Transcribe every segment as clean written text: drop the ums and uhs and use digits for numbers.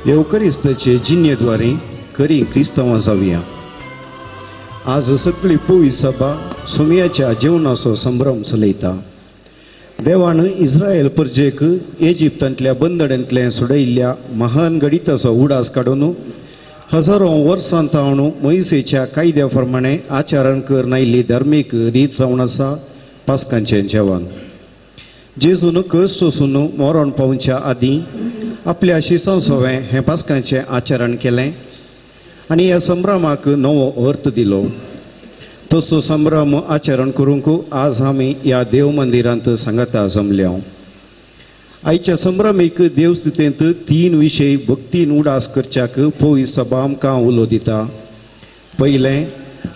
येवकरिस्ताचे जिन्येद्वारे करी क्रिस्तांवां जावया. आज सगळी पवित्र सभा सोमयाच्या जेवणाचो संभ्रम चलयता. देवान इस्रायल परजेक इजिप्तांतल्या बंदड्यांतलें सोडयिल्ल्या महान गणिताचो उडास काडून हजारो वर्सां तावन मोयसेच्या कायद्या प्रमाणे आचरण करून आयिल्ली धार्मीक रीत जावन आसा पास्कांचें जेवण. जेजून कश्ट सोसून मरण पावच्या आदीं आपल्या शिसां सवें हें पास्कांचें आचरण केलें आनी ह्या संभ्रमाक नवो अर्थ दिलो. तसो संभ्रम आचरण करूंक आज आमी ह्या देव मंदिरांत सांगाता जमल्या. आयच्या संभ्रमीक देवस्थितींत तीन विशय भक्तीन उडास करच्याक पवित्र सभा आमकां उलो दिता. पयलें,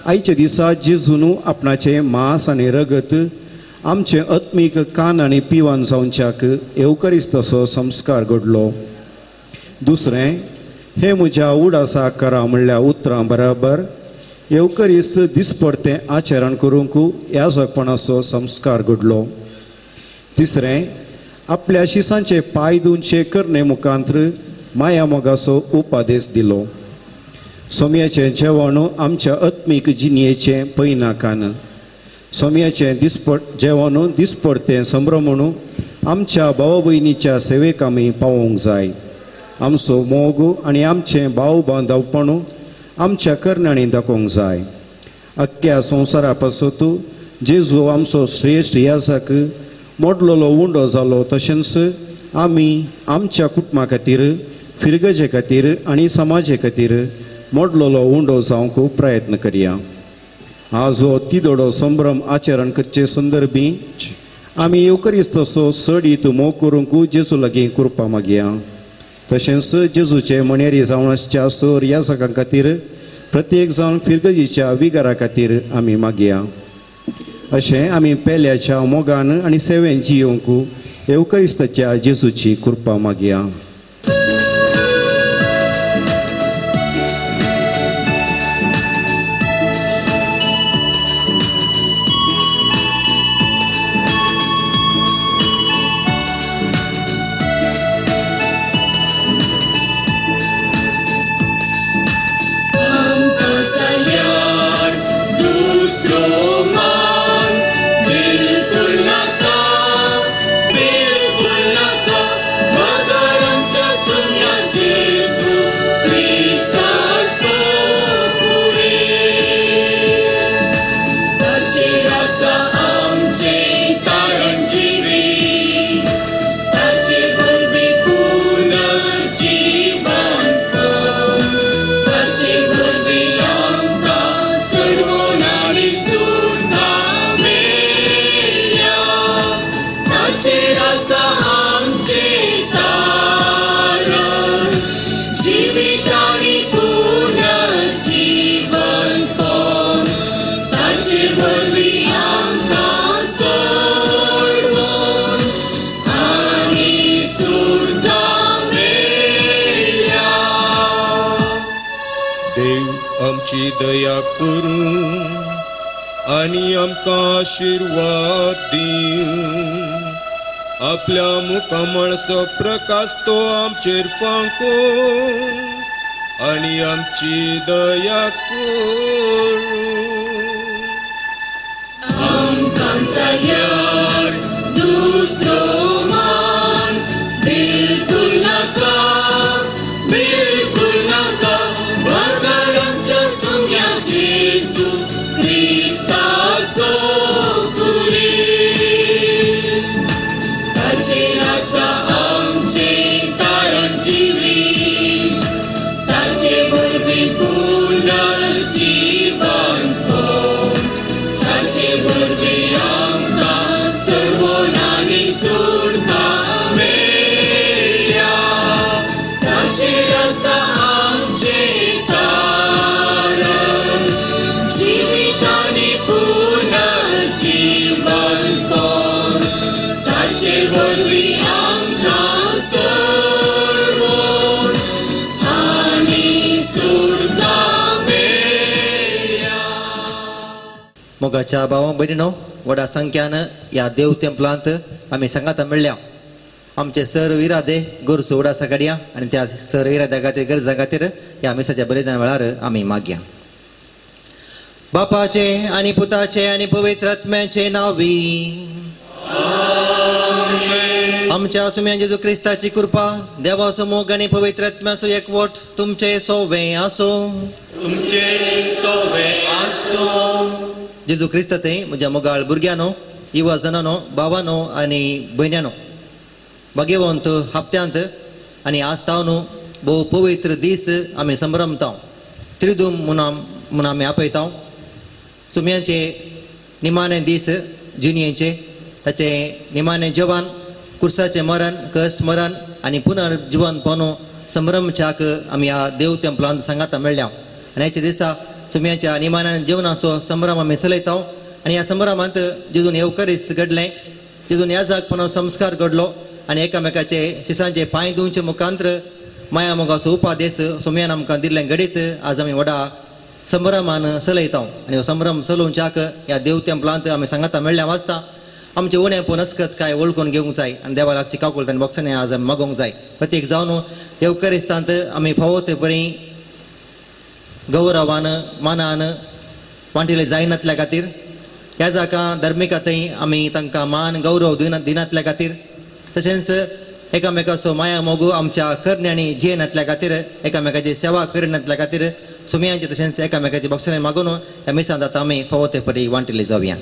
आयच्या दिसा जेजून आपणाचें मांस आनी रगत आमचें आत्मीक कान आनी पिवन जावच्याक येवकरिस्ताचो संस्कार घडलो. दुसरें, हे म्हज्या उडासा करा म्हणल्या उतरां बराबर येवकरिस्त दिसपडतें आचरण करूंक याजकपणाचो संस्कार घडलो. तिसरें, आपल्या शिसांचे पांय धुवचे करणे मुखांत्र माया मोगाचो उपादेश दिलो. सोमयाचें जेवण आमच्या आत्मीक जिणयेचें पैनाकान, सोमयाचें दिसपड जेवण दिसपडतें संभ्रमण आमच्या भाव भयणीच्या सेवेक आमी पावोवंक जाय. आमचो मोग आनी आमचें भाव बांदवपण आमच्या करण्यांनी दाखोवंक जाय. अख्ख्या संवसारा पासत जेजू आमचो श्रेश्ठ याजक मोडलेलो उंडो जालो, तशेंच आमी आमच्या कुटुंबा खातीर, फिरगजे खातीर आनी समाजे खातीर मोडलेलो उंडो जावंक प्रयत्न करया. आज हो तिदोडो संभ्रम आचरण करचे संदर्भी आमी येवकरिस्ताचो चडीत मोग करूंक जेजू लागीं कृपा मागया. तशेंच जेजूचे मणेरी जावन आसच्या सर याजकां खातीर, प्रत्येक जावन फिरगजीच्या विगारा खातीर आमी मागया. अशें आमी पेल्याच्या मोगान आनी सेवेन जियोवंक येवकरिस्ताच्या जेजूची कृपा मागया. दया करूं आनी आमकां आशिर्वाद दिवं. आपल्या मुखामळचो प्रकाश तो आमचेर फांकूं आनी आमची दया करूं. आमकां जाल्यार दुसरो मान बिलकुल नाका, बिलकुल नाका, बगर आमच्या सोम्या जेजू क्रिस्ताचो कुरीस. ताचेर आसा आमचें तारण जिवीत, ताचे वरवीं पुनर्जीवन हो, ताचे वरवीं आमकां सोडवण आनी सुटका मेळ्ळ्या. ताचेर आसा आमचें तारण जिवीत आनी पुनर्जीवन हो, ताचे वरवीं आमकां सोडवण आनी सुटका मेळ्ळ्या. मोगाच्या भावां भयणीनो, व्हडा संख्यान ह्या देव तेंपलांत आमी सांगाता मेळ्ळ्या. आमचे सर्व इरादे गरजो उडासा काडया आनी त्या सर्व इराद्या खातीर गरजां खातीर ह्या मिसाच्या बलिदान वेळार आमी मागया. बापाचे आनी पुताचे आनी पवित्र आत्म्याचे नांवी आमच्या सुम्या जेजू क्रिस्ताची कृपा, देवाचो मोग आनी पवित्र आत्म्याचो एकवट तुमचे सोवे आसो. तुमचे सोवे आसो. जेजू क्रिस्ता थंय म्हज्या मोगाळ भुरग्यांनो, युवा जणांनो, भावानो आनी भयण्यांनो, भाग्यवंत हप्त्यांत आनी आज तावन भोव पवित्र दीस आमी संभ्रमता. त्रिदूम म्हूण आमी आपयता. सुम्यांचे निमाणे दीस जुनियेचे ताचे निमाणे जवान कुर्साचें मरण, कस मरण आनी पुनर्जिवन पनो संभ्रमच्याक आमी ह्या देव तेंपलांत सांगाता मेळ्ळ्या. आनी ह्याच्या दिसा सुम्याच्या निमाण्या जेवणाचो संभ्रम आमी चलयता. आनी ह्या संभ्रमांत जेजून येवकरीस घडलें, जेजून याजाकपणो संस्कार घडलो आनी एकामेकाचे शिसांचे पांय धुवचे मुखांत्र माया मोगाचो उपादेश सोम्यान आमकां दिल्लें घडीत आज आमी व्हडा संभ्रमान चलयता. आनी हो संभ्रम चलोवच्याक ह्या देव तेंपलांत आमी सांगाता मेळ्ळ्या वाचता आमचे उणें पूण अस्कत काय वळखून घेवंक जाय आनी देवा लागची काकुळट आनी बोक्सांनी आज आमी मागोवंक जाय. प्रत्येक जावन येवकरिस्तांत आमी फावो ते परी गौरवान मानान वांटिले जायनातल्या खातीर ह्या जाका धर्मिका थंय आमी तांकां मान गौरव दिनातल्या खातीर तशेंच एकामेकाचो माया मोगू आमच्या करण्यांनी जियेनातल्या खातीर एकामेकाची सेवा करनातल्या खातीर सुमयांचे तशेंच एकामेकाची बोक्सांनी मागून ह्या मिसांत आतां आमी फावो ते परी वांटिले जावया.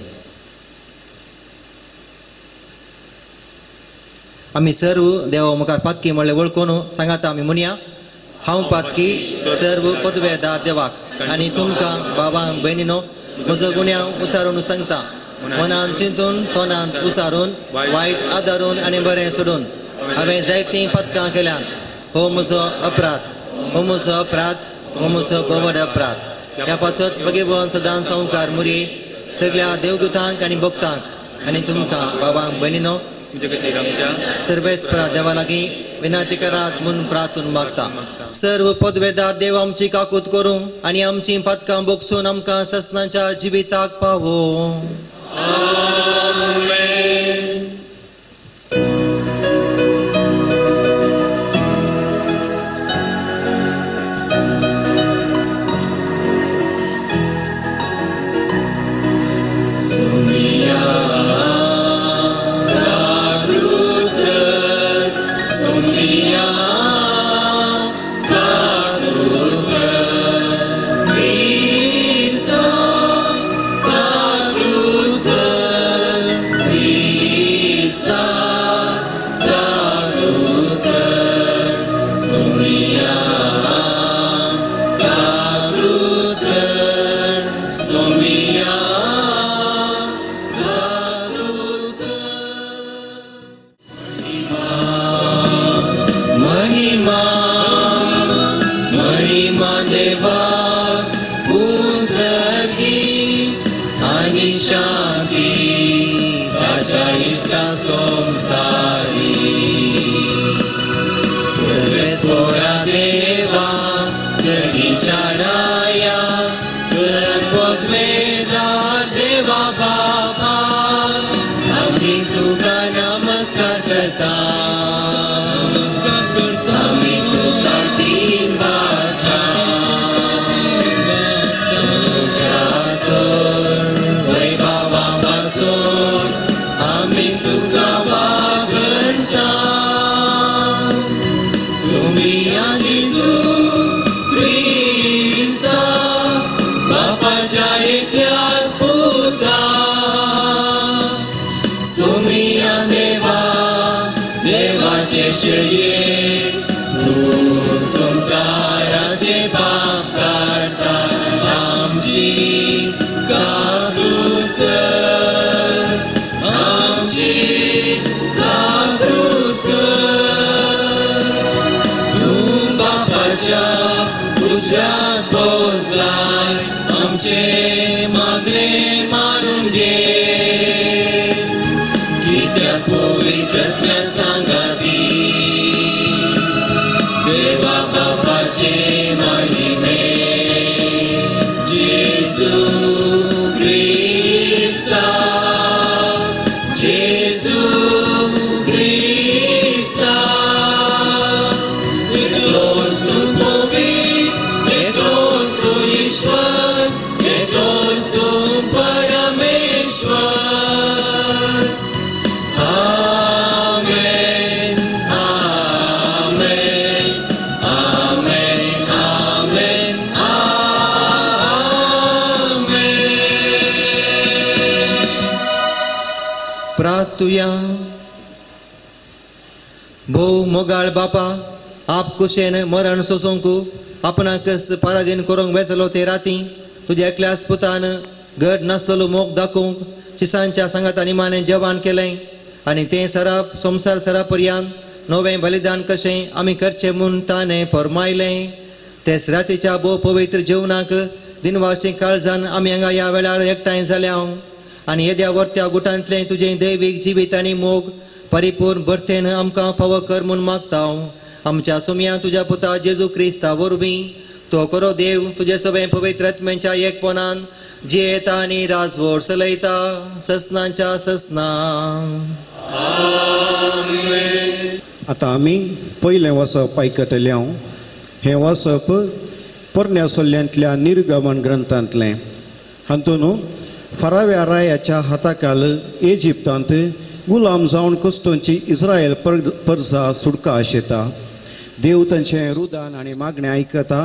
आमी सर्व देवा मुखार पातकी म्हणलें वळखून सांगाता आमी म्हणया, हांव पातकी सर्व पदवेदार देवाक आनी तुमकां बाबांक भयणीनो म्हजो गुन्यांव उसारून सांगता. मनान चिंतून तोंडान उसारून वायट आदारून आनी बरें सोडून हांवें जायतीं पदकां केल्यात. हो म्हजो अपराध, हो म्हजो अपराध, हो म्हजो भोवड अपराध. ह्या पासत भगेवन सदां संवकार मुरी सगळ्या देवदूतांक आनी भक्तांक आनी तुमकां बाबांक भयणीनो सर्वेस्परा देवा लागीं विनंती करात म्हूण प्रार्थून मागता. सर्व पदवेदार देव आमची काकूत करूं आनी आमची पातकां बोगसून आमकां ससनाच्या जिविताक पावो. Gesù Cristo, प्रार्थुया. भोव मोगाळ बापा, आप कुशेन मरण सोसूंक आपणाकच पराधीन करूंक वेतलो ते राती तुज्या एकल्याच पुतान घट नासलेलो मोग दाखोवंक चिसांच्या सांगाता निमाणें जेवण केलें आनी तें सराप संवसार सरा पर्यंत नवें बलिदान कशें आमी करचें म्हूण ताणें फरमायलें. तेच रातीच्या भोव पवित्र जेवणाक दिनवासी काळजान आमी हांगा ह्या वेळार एकठांय जाल्या आनी येद्या वर्त्या गुटांतलें तुजें दैवीक जिवीत आनी मोग परिपूर्ण भरतेन आमकां फावो कर म्हूण मागता. आमच्या सोमया तुज्या पुता जेजू क्रिस्ता वरवीं तो करो देव तुजे सगळें पवित्र आत्म्यांच्या एकपणान जियेता आनी राजवट चलयता ससनांच्या ससना. आतां आमी पयलें वसप आयकतले. हांव हें वसप पोरण्या सोल्ल्यांतल्या निर्गमन ग्रंथांतलें. हातूंत फाराव्या रायाच्या हाताखाल इजिप्तांत गुलाम जावन कश्टोंची इस्रायल परजा सुटका आशेता. देव तांचें रुदान आनी मागणें आयकता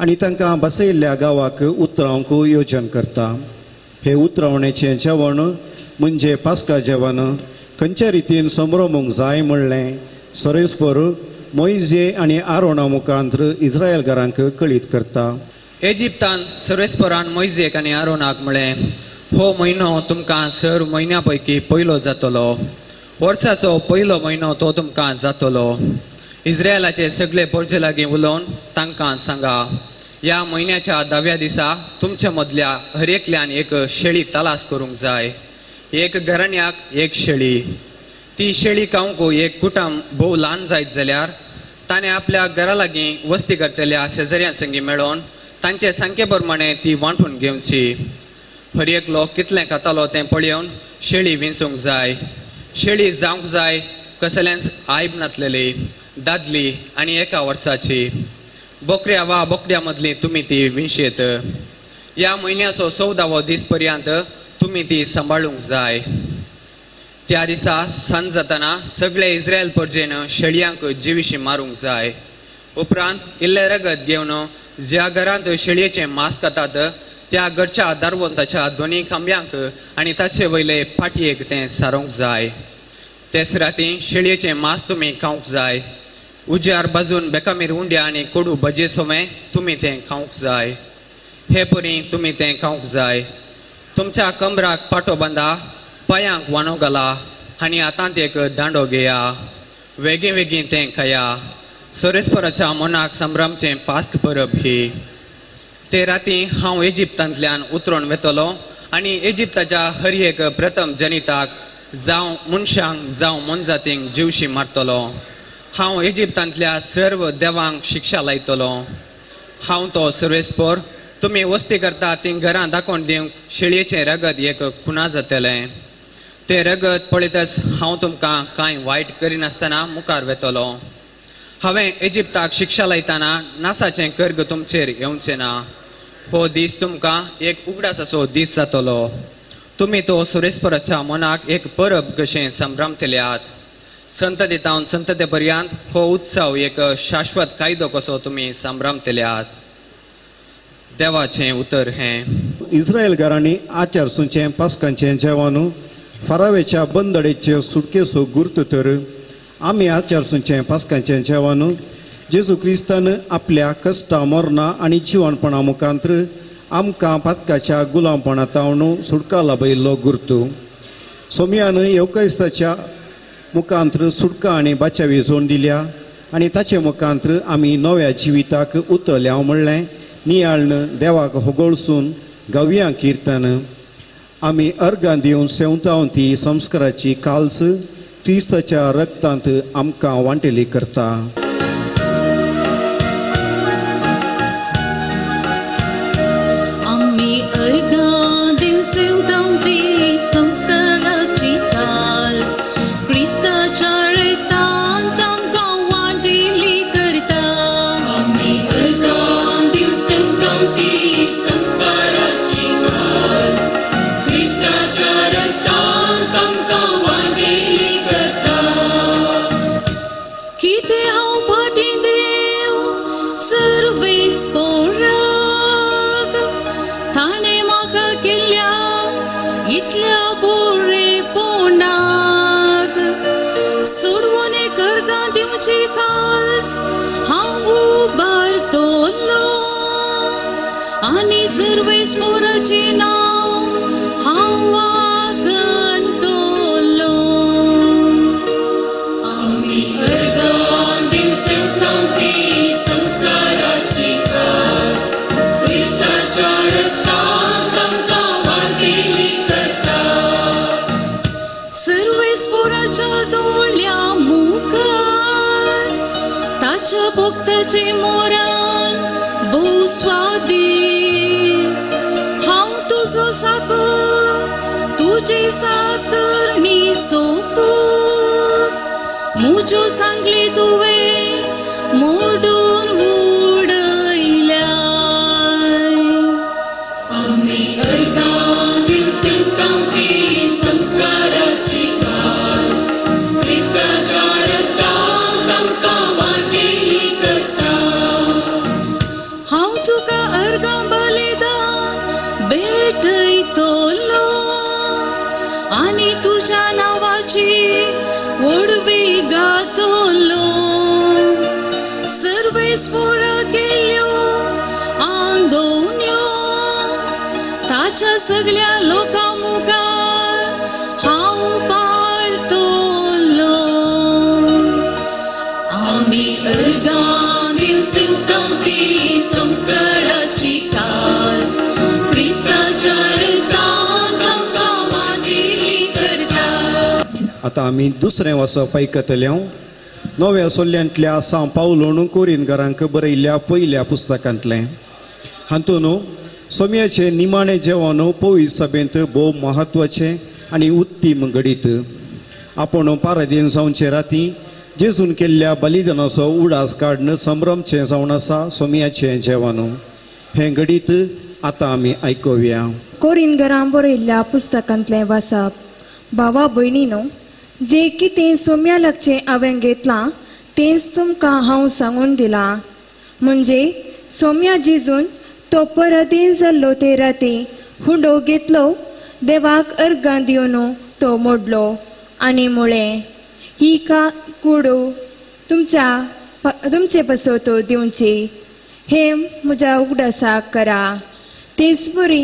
आनी तांकां बसयल्ल्या गांवाक उतरावंक योजन करता. हे उतरावणेचें जेवण म्हणजे पास्का जेवण खंयच्या रितीन संभ्रमूंक जाय म्हणलें सरेस्पर मोयजे आनी आरोणा मुखांत इस्रायलकारांक कळीत करता. इजिप्तान सर्वेस्परान मोयजेक आनी आरोनाक म्हळें, हो म्हयनो तुमकां सर म्हयन्या पैकी पयलो जातलो, वर्साचो पयलो म्हयनो तो तुमकां जातलो. इस्रायलाचे सगळे परजे लागीं उलोवन तांकां सांगा, ह्या म्हयन्याच्या 10व्या दिसा तुमच्या मदल्या हर एकल्यान एक शेळी तलास करूंक जाय, एक घराण्याक एक शेळी. ती शेळी खावंक एक कुटुंब भोव ल्हान जायत जाल्यार ताणें आपल्या घरा लागीं वस्ती करतल्या शेजाऱ्यां संगी मेळोवन तांचे संख्ये प्रमाणे ती वांटून घेवची. हर एकलो कितलें खातालो तें पळोवन शेळी विंचूंक जाय. शेळी जावंक जाय कसलेंच आयब नासलेली, दादली आनी एका वर्साची. बोकऱ्या वा बोकड्या मदली तुमी ती विंशेत. ह्या म्हयन्याचो 14वो दीस पर्यंत तुमी ती सांबाळूंक जाय. त्या दिसा सांज जातना सगळे इस्रायल परजेन शेळयांक जिविशी मारूंक जाय. उपरांत इल्लें रगत घेवन ज्या घरांत शेळयेचें मांस खातात त्या घरच्या दारवंताच्या दोनी खांब्यांक आनी ताचे वयले पाटयेक तें सारोवंक जाय. तेच राती शेळयेचें मांस तुमी खावंक जाय. उज्यार बाजून बेकामीर उंड्या आनी कोडू भजे सोवें तुमी तें खावंक जाय. हे परी तुमी तें खावंक जाय. तुमच्या कमराक पाटो बांदा, पांयांक वाणो घाला आनी हातांत एक दांडो घेया. वेगीं वेगीं तें खाया. सरेस्पराच्या मनाक संभ्रमचें पास्क परब ही. ते राती हांव इजिप्तांतल्यान उतरून वेतलो आनी इजिप्ताच्या हर एक प्रथम जनिताक जावं मनशांक जावं मोनजातींक जिवशी मारतलो. हांव इजिप्तांतल्या सर्व देवांक शिक्षा लायतलो. हांव तो सर्वेस्पर. तुमी वस्ती करता ती घरां दाखोवन दिवंक शेळयेचें रगत एक खुणा जातलें. तें रगत पळयतच हांव तुमकां कांय वायट करिनासतना मुखार वेतलो. हांवें इजिप्ताक शिक्षा लायतना नासाचें कर्ग तुमचेर येवचें ना. हो दीस तुमकां एक उगडासाचो दीस जातलो. तुमी तो सुरेस्पराच्या मनाक एक परब कशें संभ्रमतल्यात. संतती तावन संतते पर्यंत हो उत्सव एक शाश्वत कायदो कसो तुमी संभ्रमतल्यात. देवाचें उतर हें. इस्रायलकारांनी आचारसूंचें पास्कांचें जेवण फारावेच्या बंदडेचे सुटकेचो गुर्त तर आमी आचारसूंचें पास्कांचें जेवण जेजू क्रिस्तान आपल्या कश्टा मरणां आनी जिवनपणा मुखांत आमकां पातकाच्या गुलामपणा तावन सुटका लाभयिल्लो गुर्त. सोमयान येवक्रिस्ताच्या मुखांत सुटका आनी बाचावी जोड दिल्या आनी ताचे मुखांत आमी नव्या जिविताक उतरल्या म्हणलें नियाळन देवाक होगोळसून गावया किर्तन. आमी अर्गां दिवन सेवतावन ती संस्काराची काल्स क्रिस्ताच्या रक्तांत आमकां वांटेली करता. आमी अर्गां दिवन सेवतावन ती संस्काराची काल्स क्रिस्ताच्या रक्तांत आमकां वांटेली करता. आमी अर्गां दिवन सेवतावन ती संस्काराची काल्स क्रिस्ताच्या रक्तांत आमकां वांटेली करता. कितें हांव फाटीं देव सर्वेस्पराक ताणें म्हाका केल्ल्या इतल्या बरेपणाक. आनी सर्वेस्पोराचें नांव हांव वागणटलो. आमी अर्गां दिवसेवता ती संस्काराची खास, क्रिस्ताच्या रक्तान आमकां वांटेली करता. सर्वेस्पोराच्या दोळ्या मुखार ताच्या भक्ताचें मोरान भोव स्वादीक. हांव तुजो साकर, तुजी साकरणी सोपूत, म्हज्यो सांगले तुवें मोडून उडयल्याय. आमी अर्गां दिवसेवता ती संस्काराची खास, क्रिस्ताच्या रक्तान आमकां वांटेली करता. हांव तुका अर्गां बलिदान भेटयतलो आनी तुज्या नांवाची व्हडवी गातलो. सर्वेस्पोर केल्यो आंगोवण्यो ताच्या सगल्या लोकां मुखार हांव पाळटलो. आमी अर्गां दिवसेवता ती संस्काराची खास, क्रिस्ताच्या रक्तान आमकां वांटेली करता. आतां आमी दुसरें वाचप आयकतले. नव्या सोल्यांतल्या सां पावलोन कोरिनकारांक बरयल्ल्या पयल्या पुस्तकांतलें. हातूंत सोम्याचें निमाणें जेवण पवित्र सभेंत भोव म्हत्वाचें आनी उत्तीम घडीत. आपूण पारादीन जावचे राती जेजून केल्ल्या बलिदानाचो उडास काडून संभ्रमचें जावन आसा सोम्याचें जेवण. हें घडीत आतां आमी आयकुया. कोरिनगरां बरयल्ल्या पुस्तकांतलें वाचप. भावा भयणीनो, जें कितें सोम्या लागचें हांवें घेतलां तेंच तुमकां हांव सांगून दिलां. म्हणजे सोम्या जेजून तो परादीन जाल्लो ते राती हुंडो घेतलो, देवाक अर्गां दिवन तो मोडलो आनी म्हळें, ही का कुडू तुमच्या तुमचे पासत दिवची, हें म्हज्या उगडासाक करा. तेच बरी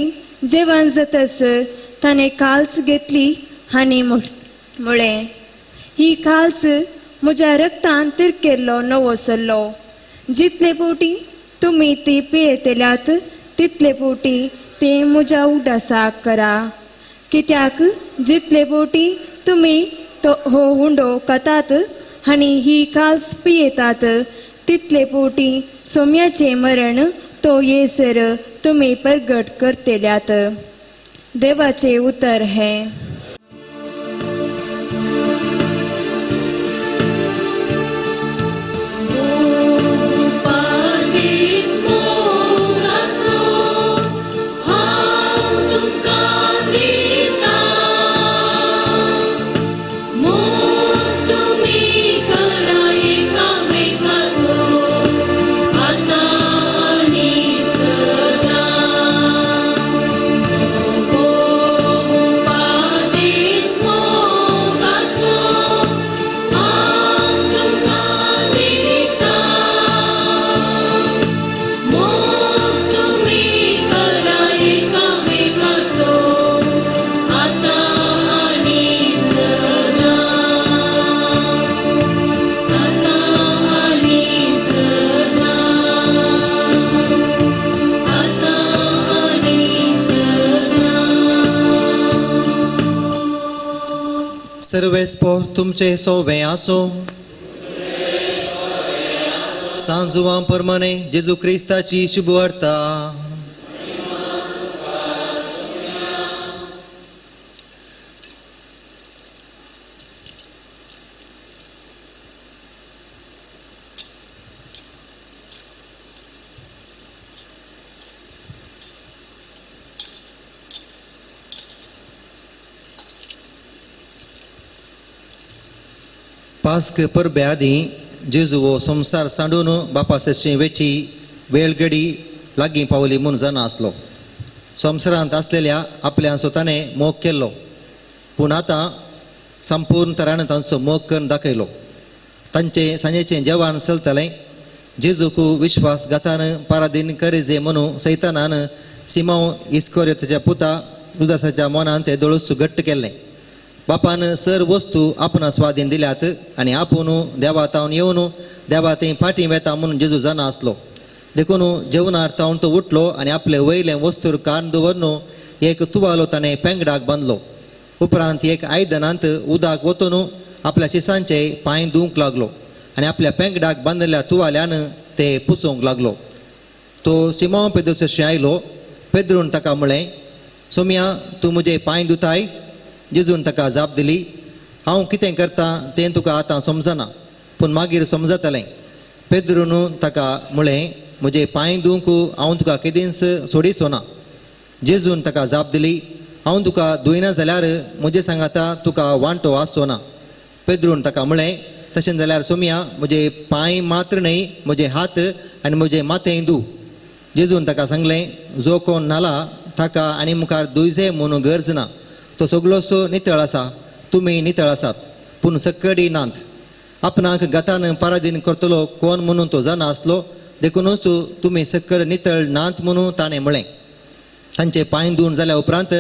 जेवण जातासर ताणें काल्स घेतली आनी म्हळें, ही काल्स म्हज्या रक्तान तिरकेल्लो नवो सल्लो. जितले फावटी तुमी ती पियेतल्यात तितले फावटी ते म्हज्या उगडासाक करा. कित्याक जितले फावटी तुमी तो हो हुंडो खातात आनी ही काल्स पियेतात तितले फावटी सोम्याचें मरण तो येसर तुमी परगट करतल्यात. देवाचें उतर हें. सर्वेस्पोर तुमचे सोवे आसो. सांजुवां परमाने जेजू क्रिस्ताची शुभवार्ता. पास्क परबे आदीं जेजू हो संवसार सांडून बापा सरशीं वेची वेळगडी लागीं पावली म्हूण जाणा आसलो. संवसारांत आसलेल्या आपल्या ताणें मोग केल्लो, पूण आतां संपूर्ण तरान तांचो मोग करून दाखयलो. तांचें सांजेचें जेवण चलतालें. जेजूक विश्वासघातान पारादीन करिजे म्हणून सैतानान सिमांव इस्कोरियोताच्या पुता जुदासाच्या मनान ते दोळूस घट्ट केल्लें. बापान सर वस्तू आपणा स्वाधीन दिल्यात आनी आपूण देवा तावन येवन देवा थंय फाटीं वेता म्हणून जेजू जाणा आसलो. देखून जेवणार तावन तो उठलो आनी आपले वयलें वस्तूर कान दवरून एक तुवालो ताणें पेंगडाक बांदलो. उपरांत एक आयदनांत उदक वतून आपल्या शिसांचे पांय धुवंक लागलो आनी आपल्या पेंगडाक बांदिल्ल्या तुवाल्यान ते पुसोवंक लागलो. तो सिमांव पेद्रूचे आयलो. पेद्रून ताका म्हळें, सोम्या, तूं म्हजे पांय धुताय? जेजून ताका जाप दिली, हांव कितें करतां तें तुका आतां समजना, पूण मागीर समजतलें. पेद्रून ताका म्हळें, म्हजे पांय धुवंक हांव तुका केदींच सोडिचो ना. जेजून ताका जाप दिली, हांव तुका धुयना जाल्यार म्हजे सांगाता तुका वांटो आसचो ना. पेद्रून ताका म्हळें, तशें जाल्यार सोम्या, म्हजे पांय मात्र न्हय, म्हजे हात आनी म्हजें माथेंय धू. जेजून ताका सांगलें, जो कोण न्हाला ताका आनी मुखार धुयचे म्हणून गरज ना, तो सगळोसो नितळ आसा. तुमी नितळ आसात, पूण सकडी नात. आपणाक गतान पारादीन करतलो कोण म्हणून तो जाणा आसलो, देखूनच तुमी सकड नितळ नात म्हणून ताणें म्हळें. तांचे पांय धुवन जाल्या उपरांत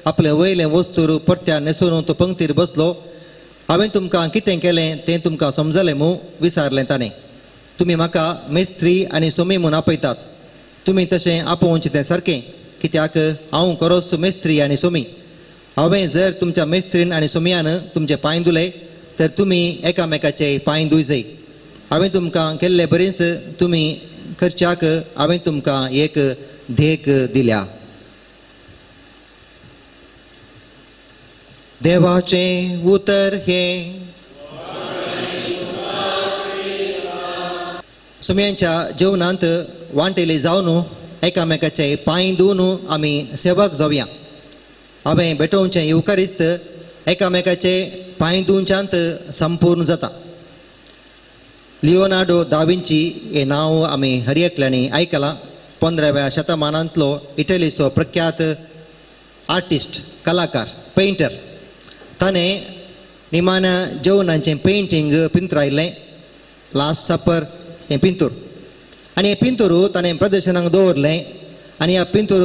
आपले वयलें वस्तूर परत्या न्हेसून तो पंक्तीर बसलो. हांवें तुमकां कितें केलें तें तुमकां समजलें मू? विचारलें ताणें. तुमी म्हाका मेस्त्री आनी सोमी म्हूण आपयतात, तुमी तशें आपोवचें तें सारकें, कित्याक हांव खरोच मेस्त्री आनी सोमी. हांवें जर तुमच्या मेस्त्रीन आनी सोमयान तुमचे पांय धुले तर तुमी एकामेकाचे पांय धुयचे. हांवें तुमकां केल्ले बरीच तुमी करच्याक हांवें तुमकां एक देख दिल्या. देवाचें उतर हें. सुम्यांच्या जेवणांत वांटेले जावन एकामेकाचे पांय धुवन आमी सेवक जावया. हांवें भेटोवचें येवकारिस्त एकामेकाचे पांय धुवच्यांत संपूर्ण जाता. लिओनार्डो दा विंची हें नांव आमी हर एकल्यांनी आयकलां. 15व्या शतमानांतलो इटलीचो प्रख्यात आर्टिस्ट, कलाकार, पेंटर. ताणें निमाण्या जेवणाचें पेंटींग पिंतरायलें, लास्ट सपर हें पिंतूर. आनी हें पिंतूर ताणें प्रदर्शनाक दवरलें आनी ह्या पिंतूर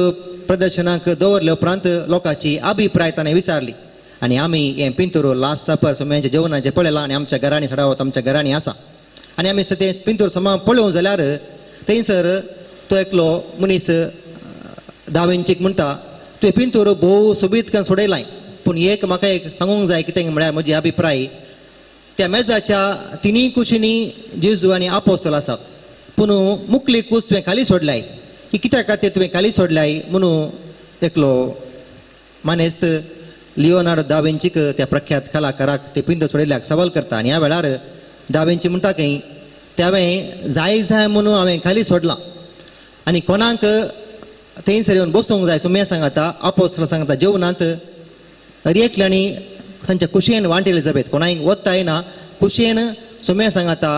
प्रदर्शनाक दवरले उपरांत लोकांची अभिप्राय ताणें विचारली. आनी आमी हें पिंतूर लास्ट सपर सोम्यांच्या जेवणाचें पळयलां आनी आमच्या घरांनी सडावत आमच्या घरांनी आसा. आनी आमी तें पिंतूर समा पळोवंक जाल्यार थंयसर तो एकलो मनीस दा विंचीक म्हणटा, तुवें पिंतूर भोव सोबीत करून सोडयलां, पूण एक म्हाका एक सांगूंक जाय कितें म्हळ्यार म्हजी अभिप्राय, त्या मेजाच्या तिनूय कुशींनी जेजू आनी आपोस्तल आसात, पूण मुकली कूस तुवें खाली सोडल्याय, ही कित्या खातीर तुवें खाली सोडल्याय म्हणून एकलो मानेस्त लिओनार्डो दा विंचीक त्या प्रख्यात कलाकाराक ते पिंतूर सोडिल्ल्याक सवाल करता. आनी ह्या वेळार दा विंची म्हणटा खंय, तें हांवें जाय जाय म्हणून हांवें खाली सोडलां आनी कोणाक थंयसर येवन बसूंक जाय सुम्या सांगाता आपोस्तलां सांगता जेवणांत हर एकल्यांनी तांच्या कुशेन वांटेले जाबेत, कोणाक वता येना, कुशेन सोम्या सांगाता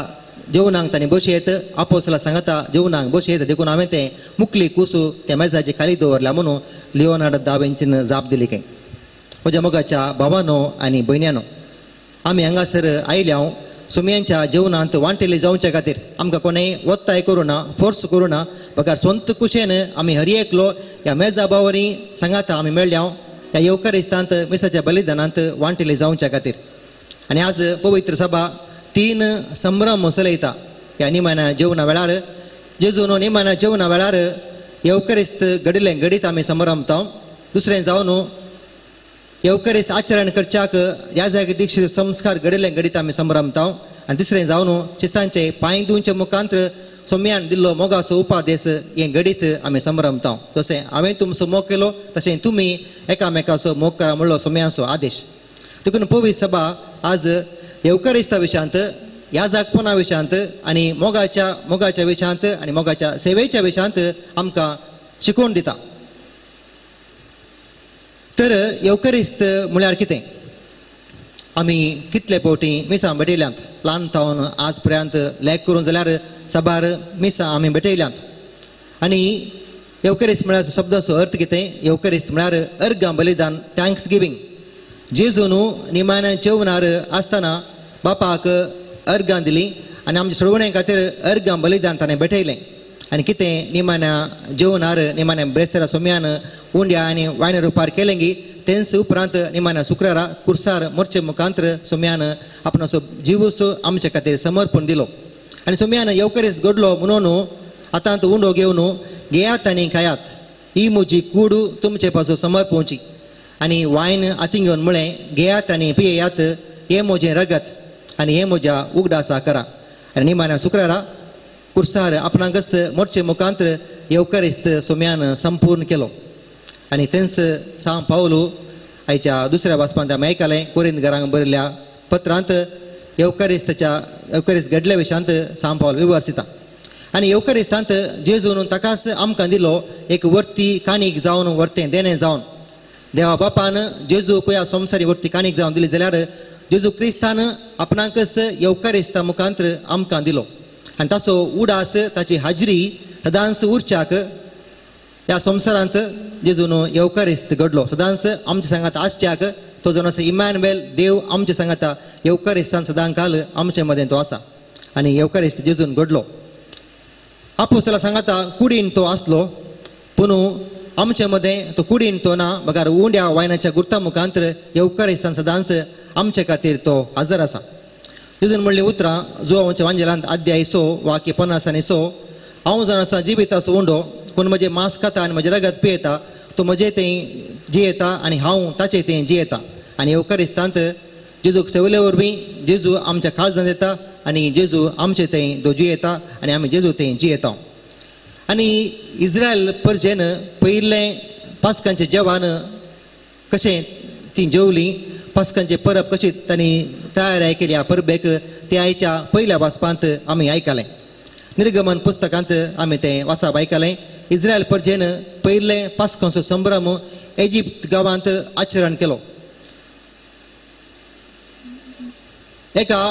जेवणाक तांणी बशयत, आपोस्तलां सांगाता जेवणाक बशयत, देखून हांवें तें मुकली कुसू त्या मेजाचे खाली दवरल्या म्हणून लिओनार्डो दा विंचीन जाप दिली खंय. म्हज्या मोगाच्या भावानो आनी भयण्यानो, आमी हांगासर आयल्या सुम्यांच्या जेवणांत वांटेले जावच्या खातीर. आमकां कोणेय वत्ताय करूं ना, फोर्स करूं ना, बगर स्वंत कुशेन आमी हर एकलो ह्या मेजा बावरी सांगाता आमी मेळ्ळ्या ह्या येवकारिस्तांत मिसाच्या बलिदानांत वांटेले जावच्या खातीर. आनी आज पवित्र सभा 3 संभ्रम चलयता. ह्या निमाण्या जेवणा वेळार जेजून निमाण्या जेवणा वेळार येवकारिस्त घडिल्लें घडीत आमी संभ्रमता. दुसरें जावन येवकारिस्त आचरण करच्याक ह्या जागे दीक्षित संस्कार घडिल्लें घडीत आमी संभ्रमता. आनी तिसरें जावन शिस्तांचे पांय धुवचे मुखांत्र सोम्यान दिल्लो मोगाचो उपादेश हें घडीत आमी संभ्रमता. जशें हांवें तुमचो मोग केलो तशें तुमी एकामेकाचो मोग करा म्हणलो सोम्यांचो आदेश. देखून पवित्र सभा आज येवकारिस्ता विशयांत, ह्या जागपणा विशयांत आनी मोगाच्या विशयांत आनी मोगाच्या सेवेच्या विशयांत आमकां शिकोवन दिता. तर येवकारिस्त म्हळ्यार कितें? आमी कितले फावटी मिसां भेटयल्यांत, ल्हान थावन आज पर्यंत लेख करूंक जाल्यार साबार मिसां आमी भेटयल्यांत. आनी येवकारिस्त म्हळ्यार शब्दाचो अर्थ कितें? येवकारिस्त म्हळ्यार अर्गां बलिदान, thanks giving. जेजून निमाण्या जेवणार आसतना बापाक अर्गां दिली आनी आमचे सोडवणे खातीर अर्गां बलिदान ताणें भेटयलें. आनी कितें निमाण्या जेवणार निमाण्या ब्रेस्तारा सोम्यान उंड्या आनी वायन रुपार केलें गी तेंच उपरांत निमाण्या शुक्रारा कुर्सार मोर्चे मुखांतर सोम्यान आपणाचो जिवूस आमचे खातीर समर्पण दिलो. आनी सोम्यान येवकरीस घडलो म्हणून आतां उंडो घेवन घेयात आनी खायात, ही म्हजी कूड तुमचे पासून समर्पवची. आनी वायन हातीन घेवन म्हळें घेयात आनी पियेयात, हें म्हजें रगत आनी हें म्हज्या उगडासा करा. आनी निमाण्या शुक्रारा कुर्सार आपणाकच मोर्चे मुखांतर येवकरिस्त सोम्यान संपूर्ण केलो. आनी तेंच सांव पावलू आयच्या दुसऱ्या वाचपांत आमी आयकलें कोरिंद घरांक बरयल्ल्या पत्रांत येवकरिस्ताच्या येवकरिस्त घडल्या विशयांत सांव पावल विवर्सिता. आनी येवकरिस्तांत जेजून ताकाच आमकां दिलो एक वर्ती काणीक जावन वर्तें देणें जावन. देवा बापान जेजू ह्या संवसारी वर्ती काणीक जावन दिली जाल्यार जेजू क्रिस्तान आपणाकच येवकरिस्ता मुखांतर आमकां दिलो. आनी ताचो उडास ताची हाजरी सदांच उरच्याक ह्या संवसारांत जेजून येवकरिस्त घडलो. सदांच आमच्या सांगात आसच्याक तो जावन आसा इमॅन्युएल देव आमच्या सांगाता येवकरिस्तान सदां काल आमचे मदें तो आसा. आनी येवकरिस्त जेजून घडलो. आपोस्तला सांगाता कुडीन तो आसलो पूण आमचे मदें तो कुडीन तो ना बगर उंड्या वायनाच्या गुर्ता मुखांतर येवकरिस्तान सदांच आमचे खातीर तो हजर आसा. जेजून म्हणलीं उतरां जुवांच्या वांजेलांत अध्याय 6 वाक्य 50 आनी 100, हांव जावन आसा जिविताचो उंडो, कोण म्हजें मांस खाता आनी म्हजें रगत पियेता तो म्हजें थंय जियेता आनी हांव ताचें थंय जियेता. आनी येवकरिस्तांत जेजूक सेवले वरवीं जेजू आमच्या काळजांत येता आनी जेजू आमचे थंय तो जियेता आनी आमी जेजू थंय जियेता. आनी इस्रायल परजेन पयिल्लें पास्कांचें जेवण कशें तीं जेवलीं, पास्कांचें परब कशी तांणी तयारी केली ह्या परबेक ते आयच्या पयल्या वाचपांत आमी आयकलें. निर्गमन पुस्तकांत आमी तें वाचप आयकलें. इस्रायल परजेन पयिल्लें पास्कांचो संभ्रम इजिप्त गांवांत आचरण केलो. एका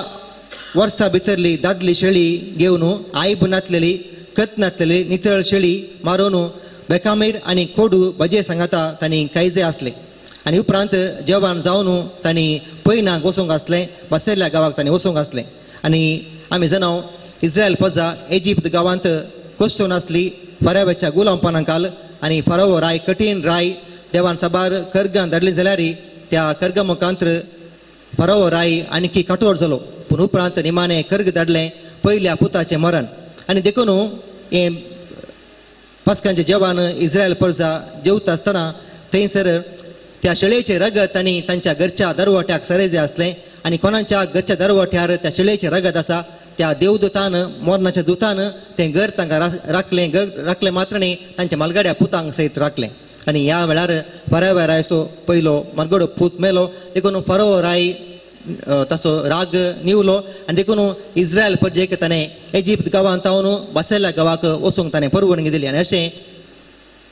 वर्सा भितरली दादली शेळी घेवन आयब नातलेली कत नातलेली नितळ शेळी मारून बेकामीर आनी कोडू भजे सांगाता तांणी कायजे आसले. आनी उपरांत जेवण जावन तांणी पयनाक वचूंक आसलें, बसयल्ल्या गांवाक तांणी वचूंक आसलें. आनी आमी जाणाव इस्रायल प्रजा इजिप्त गांवांत कोसळून आसली फराव्याच्या गुलामपणां काल. आनी फरावो राय कठीण राय देवान साबार कर्गां धाडली जाल्यार त्या कर्गा मुखांतर फरावो राय आणखी कठोर जालो. पूण उपरांत निमाणें कर्ग धाडलें पयल्या पुताचें मरण. आनी देखून हें पास्कांचें जेवण इस्रायल प्रजा जेवता आसतना थंयसर त्या शेळयेचें रगत आनी तांच्या घरच्या दरवट्याक सरयजें आसलें. आनी कोणाच्या घरच्या दरवट्यार त्या शेळयेचें रगत आसा त्या देवदूतान मरणाच्या दुतान तें घर तांकां राखलें. घर राखलें मात्र न्ही तांच्या मालगाड्या पुतांक सयत राखलें. आनी ह्या वेळार फराव्या रायचो पयलो मालगडो पूत मेलो देखून फरोवो राय ताचो राग निवलो आनी देखून इस्रायल परजेक ताणें इजिप्त गांवांत तावन बसयल्ल्या गांवाक वचूंक ताणें परवानगी दिली. आनी अशें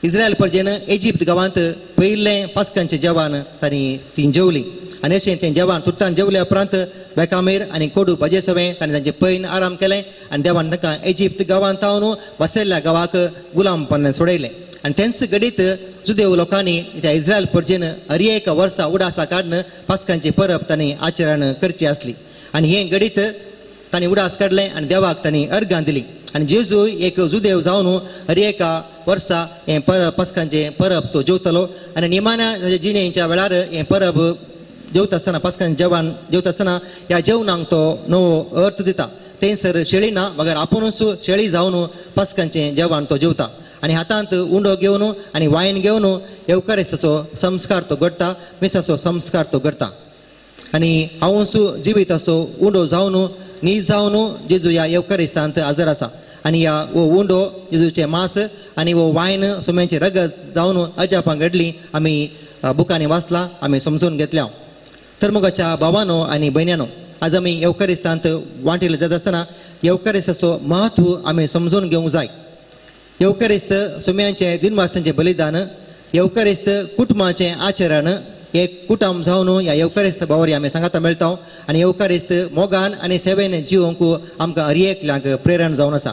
इस्रायल परजेन इजिप्त गांवांत पयिल्लें पास्कांचें जेवण तांणी तीं जेवलीं. आनी अशें तें जेवण तुर्तान जेवल्या उपरांत बेकामेर आनी कोडू भाजे सवें ताणें तांचें पैन आराम केलें आनी देवान तांकां इजिप्त गांवांत तावन बसयल्ल्या गांवाक गुलामपणान सोडयलें. आनी तेंच घडीत जुदेव लोकांनी त्या इस्रायल परजेन हर एक वर्सा उडासा काडून पास्कांची परब तांणी आचरण करची आसली. आनी हें घडीत तांणी उडास काडलें आनी देवाक तांणी अर्गां दिली. आनी जेजू एक जुदेव जावन हर एका वर्सा हें परब पास्कांचें परब तो जेवतलो. आनी निमाण्या ताच्या जिणेच्या वेळार हें परब जेवता आसतना पास्कांचें जेवण जेवता आसतना ह्या जेवणाक तो नवो अर्थ दिता. थंयसर शेळी ना बगर आपुणूच शेळी जावन पास्कांचें जेवण तो जेवता. आनी हातांत उंडो घेवन आनी वायन घेवन येवकारिस्ताचो संस्कार तो घडटा, मिसाचो संस्कार तो घडटा. आनी हांवूच जिविताचो उंडो जावन नीज जावन जेजू ह्या येवकारिस्तांत हजर आसा. आनी ह्या हो उंडो जेजूचें मांस आनी हो वायन सोम्यांचें रगत जावन अजापां घडलीं आमी बुकांनी वाचलां, आमी समजून घेतल्या. तर मोगाच्या भावानो आनी भयण्यानो, आज आमी येवकारिस्तांत वांटिल्ले जाता आसतना येवकारिस्ताचो म्हत्व आमी समजून घेवंक जाय. येवकारिस्त सोम्यांचें दिनवासनाचें बलिदान, येवकारिस्त कुटुंबाचें आचरण, एक कुटुंब जावन ह्या येवकारिस्त भावरी आमी सांगाता मेळटा. आनी येवकारिस्त मोगान आनी सेवेन जिवंक आमकां हर एकल्यांक प्रेरण जावन आसा.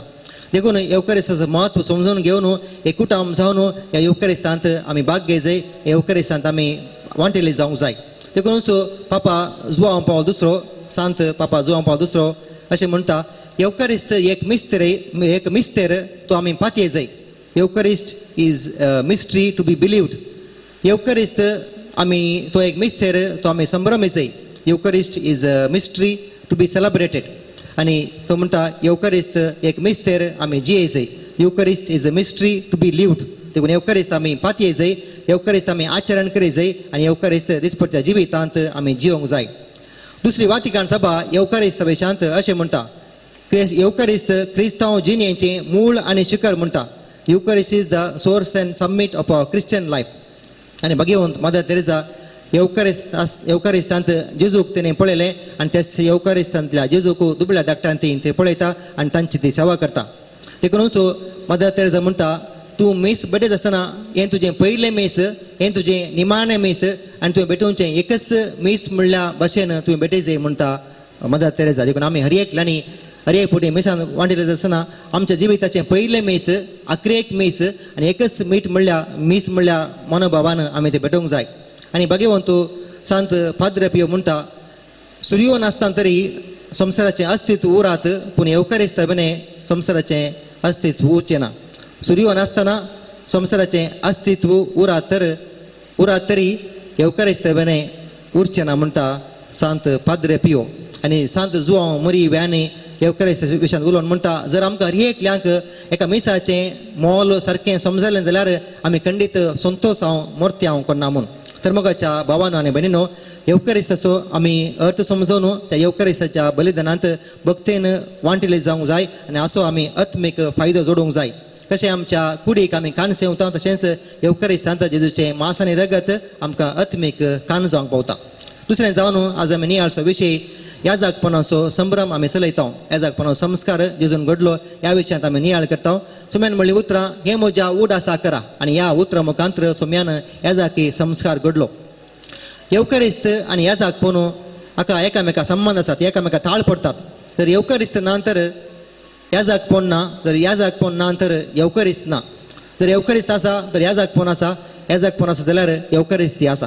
देखून येवकारिस्ताचो म्हत्व समजून घेवन एक कुटुंब जावन ह्या येवकारिस्तांत आमी भाग घेय, येवकारिस्तांत आमी वांटेले जावंक जाय. देखूनच पापा जुआंव पावल दुसरो, सांत पापा जुआंव पावल दुसरो अशें म्हणटा येवकारिस्त एक मिस्तेर, एक मिस्तेर तो आमी पातये जाय. Eucharist is mystery to be believed. येवकारिस्त आमी तो एक मिस्तेर तो आमी संभ्रमी जाय. Eucharist is a mystery to be celebrated. आनी तो म्हणटा येवकारिस्त एक मिस्तेर आमी जिये जाय. Eucharist is a mystery to be lived. देखून येवकारिस्त आमी पातये जाय, येवकारिस्त आमी आचरण करी जाय आनी येवकारिस्त दिसपट्ट्या जिवितांत आमी जिवंक जाय. दुसरी वातिकान सभा येवकारिस्त विशांत अशें म्हणटा, येवकारिस्त क्रिस्तांव जिणेचें मूळ आनी शिखर म्हणटा. Eucharist is the source and summit of our Christian life. आनी भगवंत मदर तेरेजा येवकारिस्तांत जेजूक तेणें पळयलें आनी त्याच येवकारिस्तांतल्या जेजूक दुबळ्या धाकट्यान ती पळयता आनी तांची ती सेवा करता. देखूनच मदर तेरेजा म्हणटा, तूं मीस भेटयत आसतना हें तुजें पयलें मीस, हें तुजें निमाणें मीस आनी तुवें भेटोवचें एकच मीस म्हणल्या भाशेन तुवें भेटय जाय म्हणटा मदर तेरेजा. देखून आमी हर एकल्यांनी हर एक फावटी मिसान वांटिल्ले आसतना आमच्या जिविताचें पयलें मीस, आखरेक मीस आनी एकच मीठ म्हणल्या मीस म्हणल्या मनोभावान आमी तें भेटोवंक जाय. आनी भगवंत सांत पाद्रे पियो म्हणटा, सुर्यो नासतना तरी संवसाराचें अस्तित्व उरात, पूण येवकारिस्ता विणें संवसाराचें अस्तित्व उरचें ना. सुर्यो नासतना संवसाराचें अस्तित्व उरात तर उरात तरी येवकारिस्ता विणें उरचें ना म्हणटा सांत पाद्रे पियो. आनी सांत जुआंव मरी व्यानी येवकारिस्त विशयांत उलोवन म्हणटा, जर आमकां हर एकल्यांक एका मिसाचें मोल सारकें समजलें जाल्यार आमी खंडीत संतोष हांव मोर्ती हांव कोन्ना म्हूण. तर मोगाच्या भावानो आनी भयणीनो, येवकारिस्ताचो आमी अर्थ समजून त्या येवकारिस्ताच्या बलिदानांत भक्तेन वांटिले जावंक जाय आनी असो आमी आत्मीक फायदो जोडूंक जाय. कशें आमच्या कुडीक आमी कान सेवता तशेंच येवकारिस्तांत जेजूचें मांस आनी रगत आमकां आत्मीक कान जावंक पावता. दुसरें जावन आज आमी नियाळचो विशय याजकपणाचो संभ्रम आमी चलयता. याजकपणाचो संस्कार जेजून घडलो ह्या विशयांत आमी नियाळ करता. सोम्यान म्हणली उतरां, हें म्हज्या उडासा करा, आनी ह्या उतरां मुखांत्र सोम्यान याजकी संस्कार घडलो. येवकारिस्त आनी याजकपण हाका एकामेका संबंद आसात, एकामेका ताळ पडटात. तर येवकारिस्त ना तर याजकपण ना, जर याजकपण ना तर येवकारिस्त ना, जर येवकारिस्त आसा तर याजकपण आसा, याजकपण आसा जाल्यार येवकारिस्ती आसा.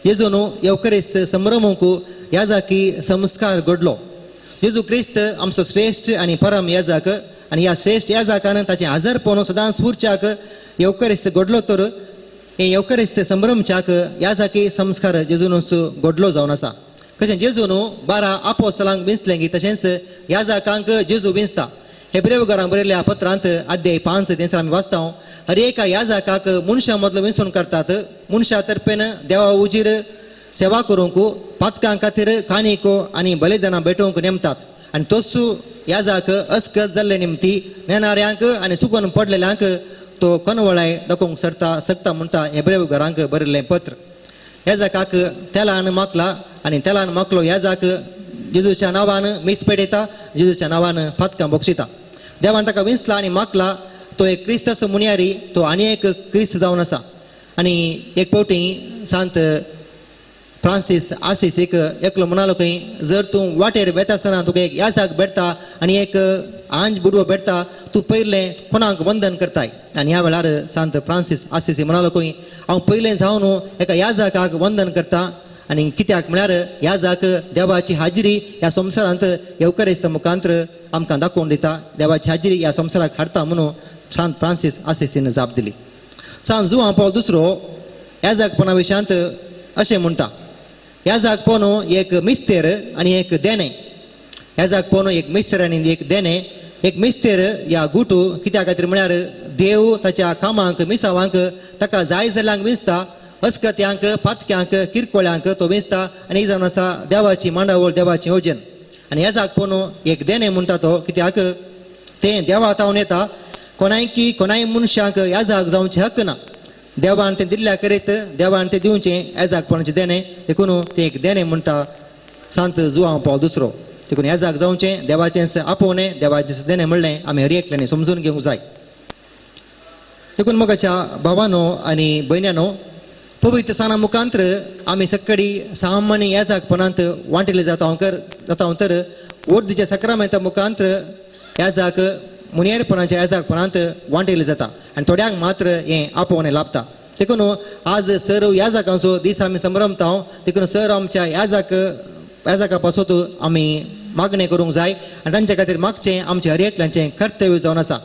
जेजून येवकारिस्त संभ्रमूंक याजकी संस्कार घडलो. जेजू क्रिस्त आमचो श्रेश्ठ आनी परम याजक आनी ह्या श्रेश्ठ याजकान ताचें आजारपण सदांच उरच्याक येवकारिस्त घडलो. तर हें येवकारिस्त संभ्रमच्याक याजकी संस्कार जेजूनच घडलो जावन आसा. कशें जेजून 12 आपोस्तलांक विंचलें की तशेंच याजकांक जेजू विंचता. हेब्रेव घरांक बरयल्ल्या पत्रांत अध्याय 5 थंयसर आमी वाचता, हर एका याजकाक मनशां मदलो विंचून काडटात, मनशा तर्फेन देवा उजीर सेवा करूंक, पातकां खातीर काणिको आनी बलिदानां भेटोवंक नेमतात. आनी तोच याजक अस्कत जाल्ले निमती नेणाऱ्यांक आनी सुकून पडलेल्यांक तो कनवळाय दाखोवंक सरता शकता म्हणटा हेब्रेव घरांक बरयल्लें पत्र. याजकाक तेलान मागला आनी तेलान मागलो याजक जेजूच्या नांवान मीस पेटयता, जेजूच्या नांवान पातकां बक्षिता. देवान ताका विंचला आनी मागला, तो एक क्रिस्ताचो मुनियारी, तो आनी एक क्रिस्त जावन आसा. आनी एक फावटी सांत फ्रांसीस आसीस एक एकलो म्हणालो खंय, जर तूं वाटेर वेता आसतना तुका एक याजक भेटता आनी एक आंज बुडवो भेटता, तूं पयलें कोणाक वंदन करताय? आनी ह्या वेळार सांत फ्रांसीस आसीस म्हणालो खंय, हांव पयलें जावन एका याजकाक वंदन करता. आनी कित्याक म्हळ्यार याजक देवाची हाजिरी ह्या संवसारांत येवकारिस्त मुखांत्र आमकां दाखोवन दिता, देवाची हाजिरी ह्या संवसाराक हाडटा म्हणून सांत फ्रांसीस आसीसीन जाप दिली. सांत जुआंव पावल दुसरो याजकपणा विशयांत अशें म्हणटा, याजकपण एक मिस्तेर आनी एक देणें. याजकपण एक मिस्तेर आनी एक देणें. एक मिस्तेर ह्या गुटू कित्या खातीर म्हळ्यार देव ताच्या कामांक मिसावांक ताका जाय जाल्ल्यांक विंचता, अस्कत्यांक पातक्यांक किरकोळ्यांक तो विंचता आनी ही जावन आसा देवाची मांडावळ, देवाची योजन. आनी याजकपण एक देणें म्हणटा तो कित्याक तें देवा तावन येता, कोणायकी कोणाय मनशांक याजक जावचें हक्क ना, देवान तें दिल्ल्या करीत देवान तें दिवचें याजकपणाचें देणें. देखून तें एक देणें म्हणटा सांत जुआंव पावल दुसरो. देखून याजक जावचें देवाचें आपोवणें, देवाचें देणें म्हणलें आमी हर एकल्यांनी समजून घेवंक जाय. देखून मोगाच्या भावानो आनी भयण्यानो, पवित्र साना मुखांत्र आमी सकाळी सामान्य याजकपणांत वांटिल्ले जाता जाता तर ओर्दीच्या सक्रामेंता मुखांत्र याजक मुनियरपणाच्या याजकपणांत वांटिल्ले जाता आनी थोड्यांक मात्र हें आपोवणें लाभता. देखून आज सर्व याजकांचो दीस आमी संभ्रमता. देखून सर आमच्या याजका पासत आमी मागणें करूंक जाय आनी तांचे खातीर मागचें आमचें हर एकल्यांचें कर्तव्य जावन आसा.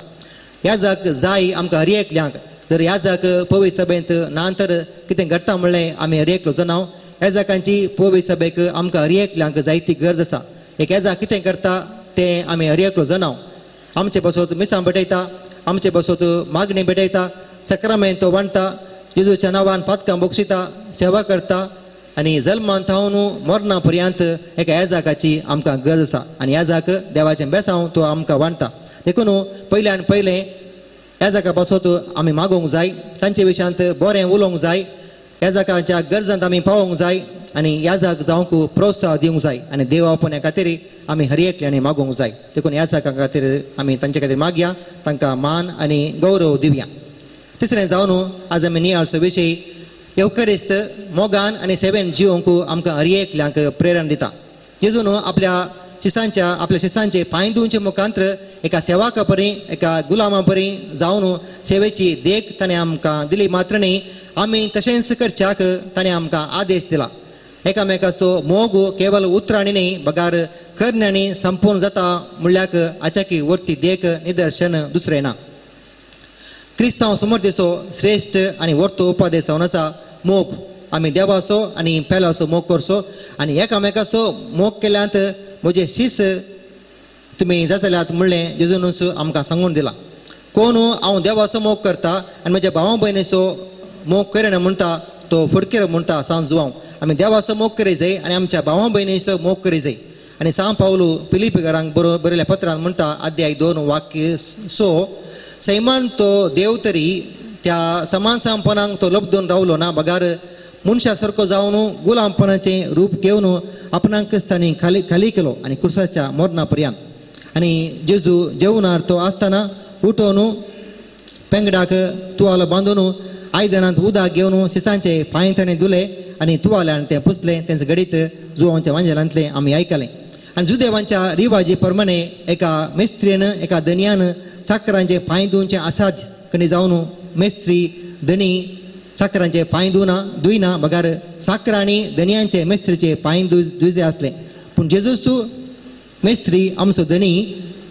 याजक जाय आमकां हर एकल्यांक. जर याजक पवित्र सभेंत ना तर कितें घडटा म्हणलें आमी हर एकलो जाणाव. याजकांची पवित्र सभेक आमकां हर एकल्यांक जायती गरज आसा. एक याजक कितें करता तें आमी हर एकलो जाणाव. आमचे पासत मिसां भेटयता, आमचे पासत मागणी भेटयता, सक्रामेंत तो वांट्टा, जेजूच्या नांवान पातकां बक्षिता, सेवा करता आनी जल्मान थावन मरणा पर्यंत एका याजकाची आमकां गरज आसा आनी याजक देवाचें बेसांव तो आमकां वांट्टा. देखून पयल्यान पयलें याजका पासत आमी मागोवंक जाय, तांचे विशयांत बरें उलोवंक जाय, याजकाच्या गरजांत आमी पावोवंक जाय आनी याजक जावंक प्रोत्साह दिवंक जाय आनी देव आपण्या खातीर आमी हर एकल्यांनी मागोवंक जाय. देखून याजका खातीर आमी तांचे खातीर मागया, तांकां मान आनी गौरव दिवया. तिसरें जावन आज आमी नियाळचो विशय येवकरिस्त मोगान आनी सेवेन जिवंक आमकां हर एकल्यांक प्रेरणा दिता. जेजून आपल्या शिसांचे पांय धुवचे मुखांत्र एका सेवाका परी एका गुलामा परी जावन सेवेची देख ताणें आमकां दिली. मात्र न्ही आमी तशेंच करच्याक ताणें आमकां आदेश दिला. एकामेकाचो मोग केवल उतरांनी न्ही बगार करण्यांनी संपूर्ण जाता म्हणल्याक आचाकी वरती देख निदर्शन दुसरें ना. क्रिस्तांव समर्थेचो श्रेश्ठ आनी वर्तो उपदेश जावन आसा मोग. आमी देवाचो आनी पेल्याचो मोग करचो आनी एकामेकाचो मोग केल्यांत म्हजे शीस तुमी जातल्यात म्हणलें जेजूनच आमकां सांगून दिलां. कोण हांव देवाचो मोग करता आनी म्हज्या भावा भयणीचो मोग करिना म्हणटा तो फुडकेर म्हणटा सांज जुवांव. आमी देवाचो मोग करी जाय आनी आमच्या भावा भयणीचो मोग करी जाय. आनी सांव पावलू फिलिपीकारांक बरयल्या पत्रान म्हणटा अध्याय 2 वाक्य 6, सैमान तो देव तरी त्या समानसामपणाक तो लब्दून रावलो ना बगार मनशा सारको जावन गुलामपणाचें रूप घेवन आपणाकच तांणी खाली खाली केलो आनी क्रुसाच्या मरणा पर्यंत. आनी जेजू जेवणार तो आसतना उठोवन पेंगडाक तुवालो बांदून आयदनांत उदक घेवन शिसांचे पांय ताणें धुले आनी तुवाल्यान तें पुसलें. तेंच घडीत जुवांच्या वांजेलांतलें आमी आयकलें. आनी जुदेवांच्या रिवाजी प्रमाणे एका मेस्त्रीन एका धनयान साकरांचे पांय धुवचें असाध्य कणी जावन मेस्त्री धनी साकरांचे पांय धुयना बगार साकरांनी धनयांचे मेस्त्रीचे पांय धुयचे आसले. पूण जेजूस मेस्त्री आमचो धनी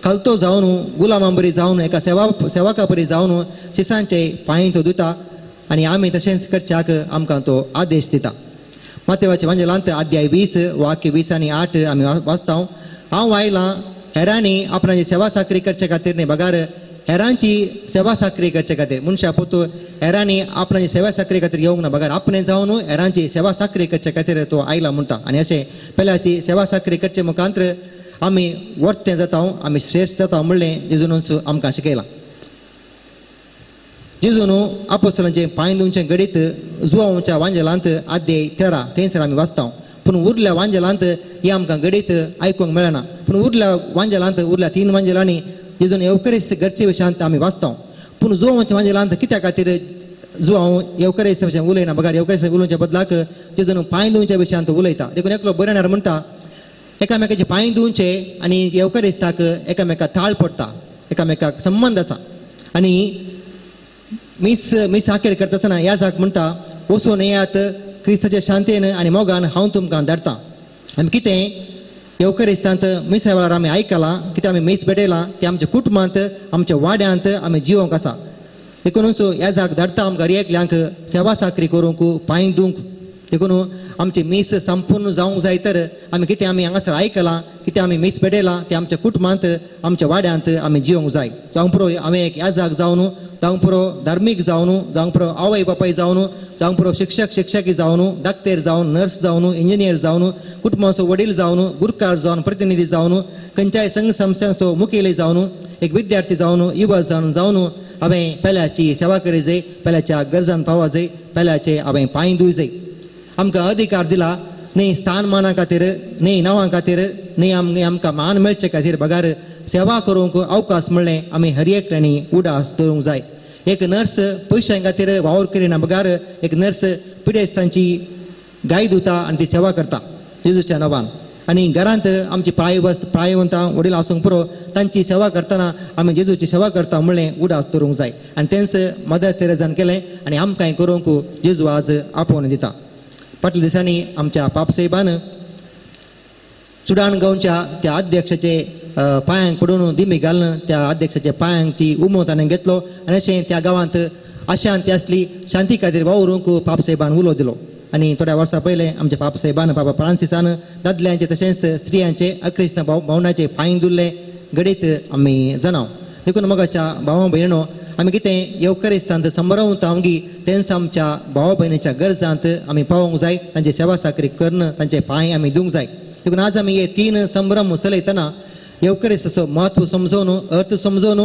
खालतो जावन गुलामा बरी जावन एका सेवका बरी जावन शिसांचे पांय तो धुता आनी आमी तशेंच करच्याक आमकां तो आदेश दिता. मातेवाचे वांजेलांत अध्याय 20 वाक्य 20 आनी 8 आमी वाचता. हांव आयलां हेरांनी आपणाची सेवा साकरी करचे खातीर न्ही बगार हेरांची सेवा साकरी करचे खातीर. मनशा पोतू हेरांनी आपणाची सेवा साकरी खातीर येवंक ना बगार आपणें जावन हेरांची सेवा साकरी करचे खातीर तो आयला म्हणटा. आनी अशें पेल्याची सेवा साकरी करचे मुखांत्र आमी वर्तें जाता, आमी श्रेश्ठ जाता म्हणलें जेजूनच आमकां शिकयलां. जेजून आपोस्तलांचें पांय धुवचें घडीत जुवांच्या वांजेलांत अध्याय 13 थंयसर आमी वाचता. पूण उरल्या वांजेलांत हें आमकां घडीत आयकूंक मेळना. पूण उरल्या वांजेलांत उरल्या 3 वांजेलांनी जेजून येवकरिस्त घडचे विशयांत आमी वाचता. पूण जुवांच्या वांजेलांत कित्या खातीर जुवांव येवकरिस्त विशयान उलयना बगार येवकरिस्त उलोवच्या बदलाक जेजून पांय धुवच्या विशयांत उलयता. देखून एकलो बरयणार म्हणटा एकामेकाचे पांय धुवचे आनी येवकरिस्ताक एकामेका ताळ पडटा, एकामेकाक संबंद आसा. आनी मीस मीस आखेर करता आसतना याजाक म्हणटा वचून येयात क्रिस्ताच्या शांतेन आनी मोगान हांव तुमकां धाडटा. आमी कितें येवकरिस्तांत मिसा वेळार आमी आयकलां, कितें आमी मीस भेटयलां तें आमच्या कुटुंबांत आमच्या वाड्यांत आमी जिवोंक आसा. देखूनच याजाक धाडटा आमकां एकल्यांक सेवा साकरी करूंक पांय धुवंक. देखून आमचें मीस संपूर्ण जावंक जाय तर आमी कितें आमी हांगासर आयकलां, कितें आमी मीस भेटयलां तें आमच्या कुटुंबांत आमच्या वाड्यांत आमी जिवोंक जाय. जावंक पुरो हांवें एक याजाक जावन, जावंक पुरो धार्मीक जावन, जावंक पुरो आवय बापाय जावन, जावंक पुरो शिक्षक शिक्षकी जावन, डाक्टर जावन, नर्स जावन, इंजिनियर जावन, कुटुंबाचो वडील जावन, गुरकार जावन, प्रतिनिधी जावन, खंयच्याय संघ संस्थांचो मुखेली जावन, एक विद्यार्थी जावन, युवा जावन जावन हांवें पेल्याची सेवा करी जाय, पेल्याच्या गरजान पावा जाय, पेल्याचे हांवें पांय धुय जाय. आमकां अधिकार दिला न्ही स्थानमाना खातीर, न्ही नांवां खातीर, न्ही आमकां मान मेळचे खातीर बगार सेवा करूंक अवकाश म्हणलें आमी हर एकल्यांनी उडास दवरूंक जाय. एक नर्स पयशां खातीर वावर करिना बगार एक नर्स पिडेस्तांची गाय धुता आनी ती सेवा करता जेजूच्या नांवान. आनी घरांत आमची प्रायवंतां वडील आसूंक पुरो तांची सेवा करतना आमी जेजूची सेवा करता म्हणलें उडास दवरूंक जाय. आनी तेंच मदर तेरेजान केलें आनी आमकांय करूंक जेजू आज आपोवन दिता. फाटल्या दिसांनी आमच्या पापसाहेबान चुडाण गांवच्या त्या अध्यक्षाचे पांयांक पडून दिमी घालून त्या अध्यक्षाच्या पांयांची उमो ताणें घेतलो आनी अशें त्या गांवांत अशांती आसली शांती खातीर वावरूंक पापसाहेबान उलो दिलो. आनी थोड्या वर्सां पयलें आमच्या पापसाहेबान पापा फ्रांसिसान दादल्यांचे तशेंच स्त्रियांचे अक्रिस्त भावनाचे पांय धुल्ले घडीत आमी जाणाव. देखून मोगाच्या भावा भयणो आमी कितें येवकरिस्तांत संभ्रमता आमगी तेंच आमच्या भावा भयणीच्या गरजांत आमी पावोंक जाय, तांची सेवा साकरी करून तांचे पांय आमी दिवंक जाय. देखून आज आमी हे तीन संभ्रम चलयतना येवकरिस्ताचो म्हत्व समजोवन अर्थ समजोवन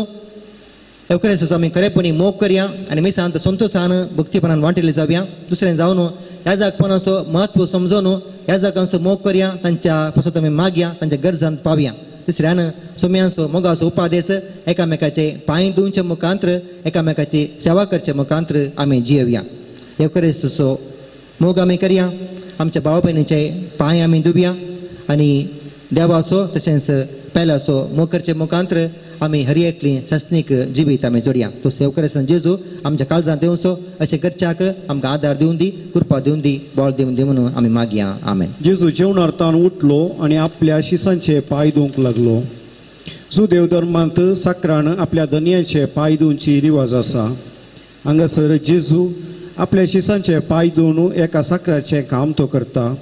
येवकरिस्ताचो आमी खरेपणी मोग करया आनी मिसांत संतोशान भक्तीपणान वांटिल्ले जावया. दुसरें जावन याजकपणाचो म्हत्व समजोवन याजकांचो मोग करया, तांच्या पासत आमी मागया, तांच्या गरजांत पावया. तिसऱ्यान सोम्यांचो मोगाचो उपादेश एकामेकाचे पांय धुवचे मुखांत्र एकामेकाची सेवा करचे मुखांत्र आमी जियेवया. येवकरिस्ताचो मोग आमी करया, आमच्या भाव भयणीचे पांय आमी धुवया आनी देवाचो तशेंच पेल्याचो मोग करचे मुखांत्र आमी हर एकली सस्नीक जिवीत आमी जोडया. तो सेवकरिस्तान जेजू आमच्या काळजांत येवचो अशें करच्याक आमकां आदार दिवन दी, कृपा दिवन दी, बळ दिवन दी म्हणून आमी मागया. आमेन. जेजू जेवणार्थान उठलो आनी आपल्या शिसांचे पांय धुवंक लागलो. जुदेव धर्मांत साकरान आपल्या धनयांचे पांय धुवची रिवाज आसा. हांगासर जेजू आपल्या शिसांचे पांय धुवन एका साकराचें काम तो करता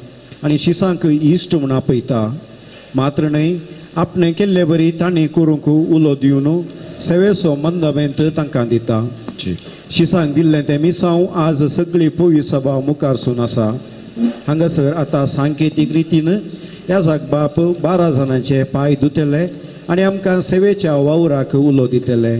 आनी शिसांक इश्ट म्हूण आपयता. मात्र न्हय आपणें केल्ले बरी तांणी करूंक उलो दिवन सेवेचो मंदमेंत तांकां दिता. शिसांक दिल्लें तें मिसांव आज सगळी पवी सभा मुखार सून आसा. हांगासर आतां सांकेतीक रितीन याजाक बाप 12 जाणांचे पांय धुतले आनी आमकां सेवेच्या वावराक उलो दितले.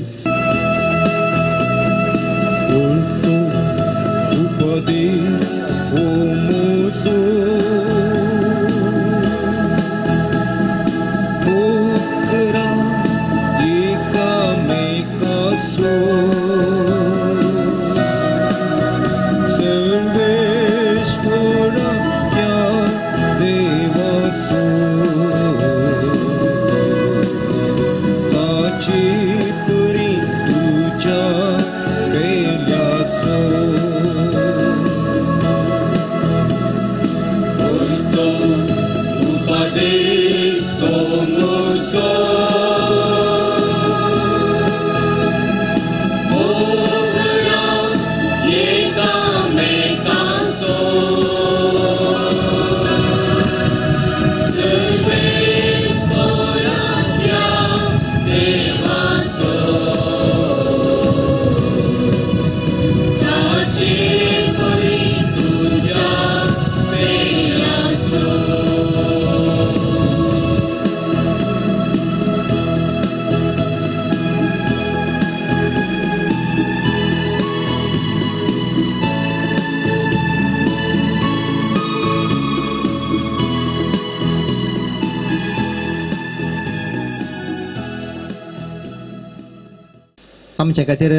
आमच्या खातीर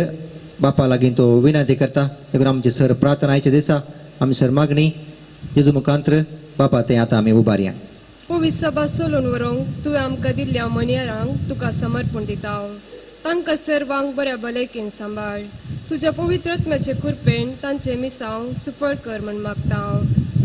बापा लागीं तो विनंती करता. देखून आमची सर प्रार्थना आयच्या दिसा आमची सर मागणी जेजू मुखांत्र बापा तें आतां आमी उबारया. पवित्र सभा सोलून व्हरूंक तुवें आमकां दिल्ल्या मनियरांक तुका समर्पण दिता. तांकां सर्वांक बऱ्या भलायकेन सांबाळ. तुज्या पवित्र आत्म्याचे कृपेन तांचे मिसांव सुफळ कर म्हूण मागता.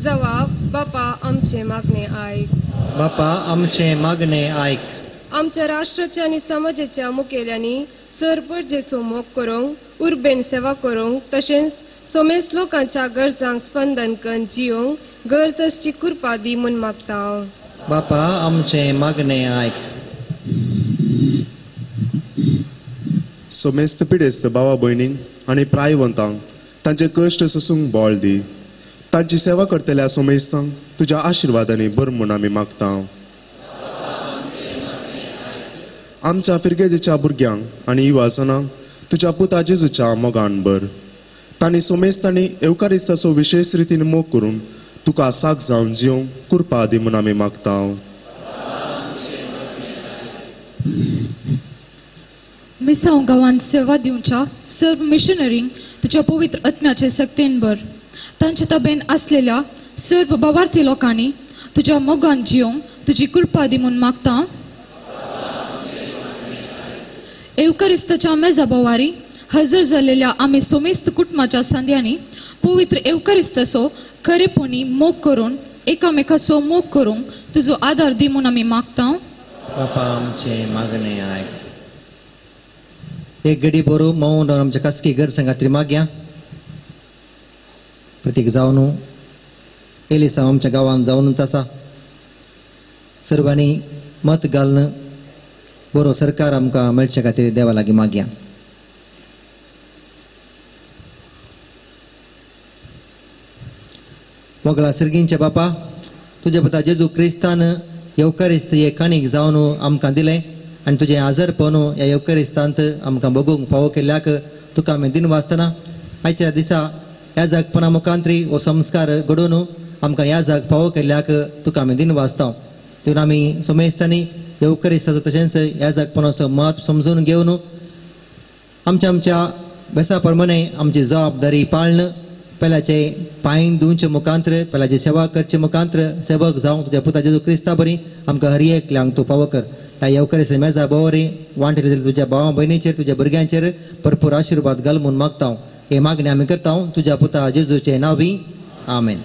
जवाब बापा आमचे मागणे आयक. बापा आमचे मागणे आयक. आमच्या राष्ट्राच्या आनी समाजाच्या मुखेल्यांनी सरपरजेचो मोग करूंक, उर्बेन सेवा करूंक तशेंच सोमेस लोकांच्या गरजांक स्पंदन करून जियोंक गरज आसची कृपा दी म्हूण मागता. बापा आमचे मागणे आयक. सोमेस्त पिडेस्त भावा भयणींक आनी प्रायवंतांक तांचे कश्ट सोसूंक बळ दी. तांची सेवा करतल्या सोमेस्तांक तुज्या आशिर्वादांनी भर म्हूण आमी मागता. आमच्या फिरगेजेच्या भुरग्यांक आनी युवाजनांक तुज्या पुता जेजूच्या मोगान भर. तांणी सोमेस्तांनी येवकारिस्ताचो विशेश रितीन मोग करून तुका साक जावन जिवंक कृपा दी म्हूण आमी मागता. मिसांव गांवांत सेवा दिवच्या सर्व मिशनरींक तुज्या पवित्र आत्म्याचे सक्तेन भर. तांचे ताबेन आसलेल्या सर्व बावार्थी लोकांनी तुज्या मोगान जिवंक तुजी कृपा दी म्हूण मागता. एवकरिस्ताच्या मेजा बोवारी हजर जाल्लेल्या आमी सोमेस्त कुटुंबाच्या सांद्यांनी पवित्र एवकरिस्ताचो खरेपणी मोग करून एकामेकाचो मोग करूंक तुजो आदार दी म्हूण आमी मागता. बापा आमचें मागणें आयक. एक घडी बरो मौन रावन आमच्या खासगी गरजां खातीर मागया. प्रतीक जावन एलिसांव आमच्या गांवांत जावनूच आसा. सर्वांनी मत घालून बरो सरकार आमकां मेळचे खातीर देवा लागीं मागया. मोगळा सर्गींच्या बापा, तुज्या पुता जेजू क्रिस्तान येवकारिस्त हे काणीक जावन आमकां दिलें आनी तुजें आजारपण ह्या येवकारिस्तांत आमकां भोगूंक फावो केल्ल्याक तुका आमी दिन वाचतना आयच्या दिसा ह्या जागपणा मुखांतरी हो संस्कार घडोवन आमकां ह्या जाग फावो केल्ल्याक तुका आमी दिन वाचता. तितून आमी सोमेस्तांनी येवकारिस्ताचो तशेंच ह्या जागपणाचो म्हत्व समजून घेवन आमच्या आमच्या बेसा प्रमाणे आमची जबाबदारी पाळन पेल्याचे पांय धुवचे मुखांत्र पेल्याची सेवा करचे मुखांत्र सेवक जावंक तुज्या पुता जेजू क्रिस्ता बरी आमकां हर एकल्यांक तूं फावो कर. ह्या येवकारिस्त मेजा भोंवरी वांटेर तुज्या भावा भयणीचेर तुज्या भुरग्यांचेर भरपूर आशिर्वाद घाल म्हूण मागता. हे मागणी आमी करता तुज्या पुता जेजूचे नांवी. आमेन.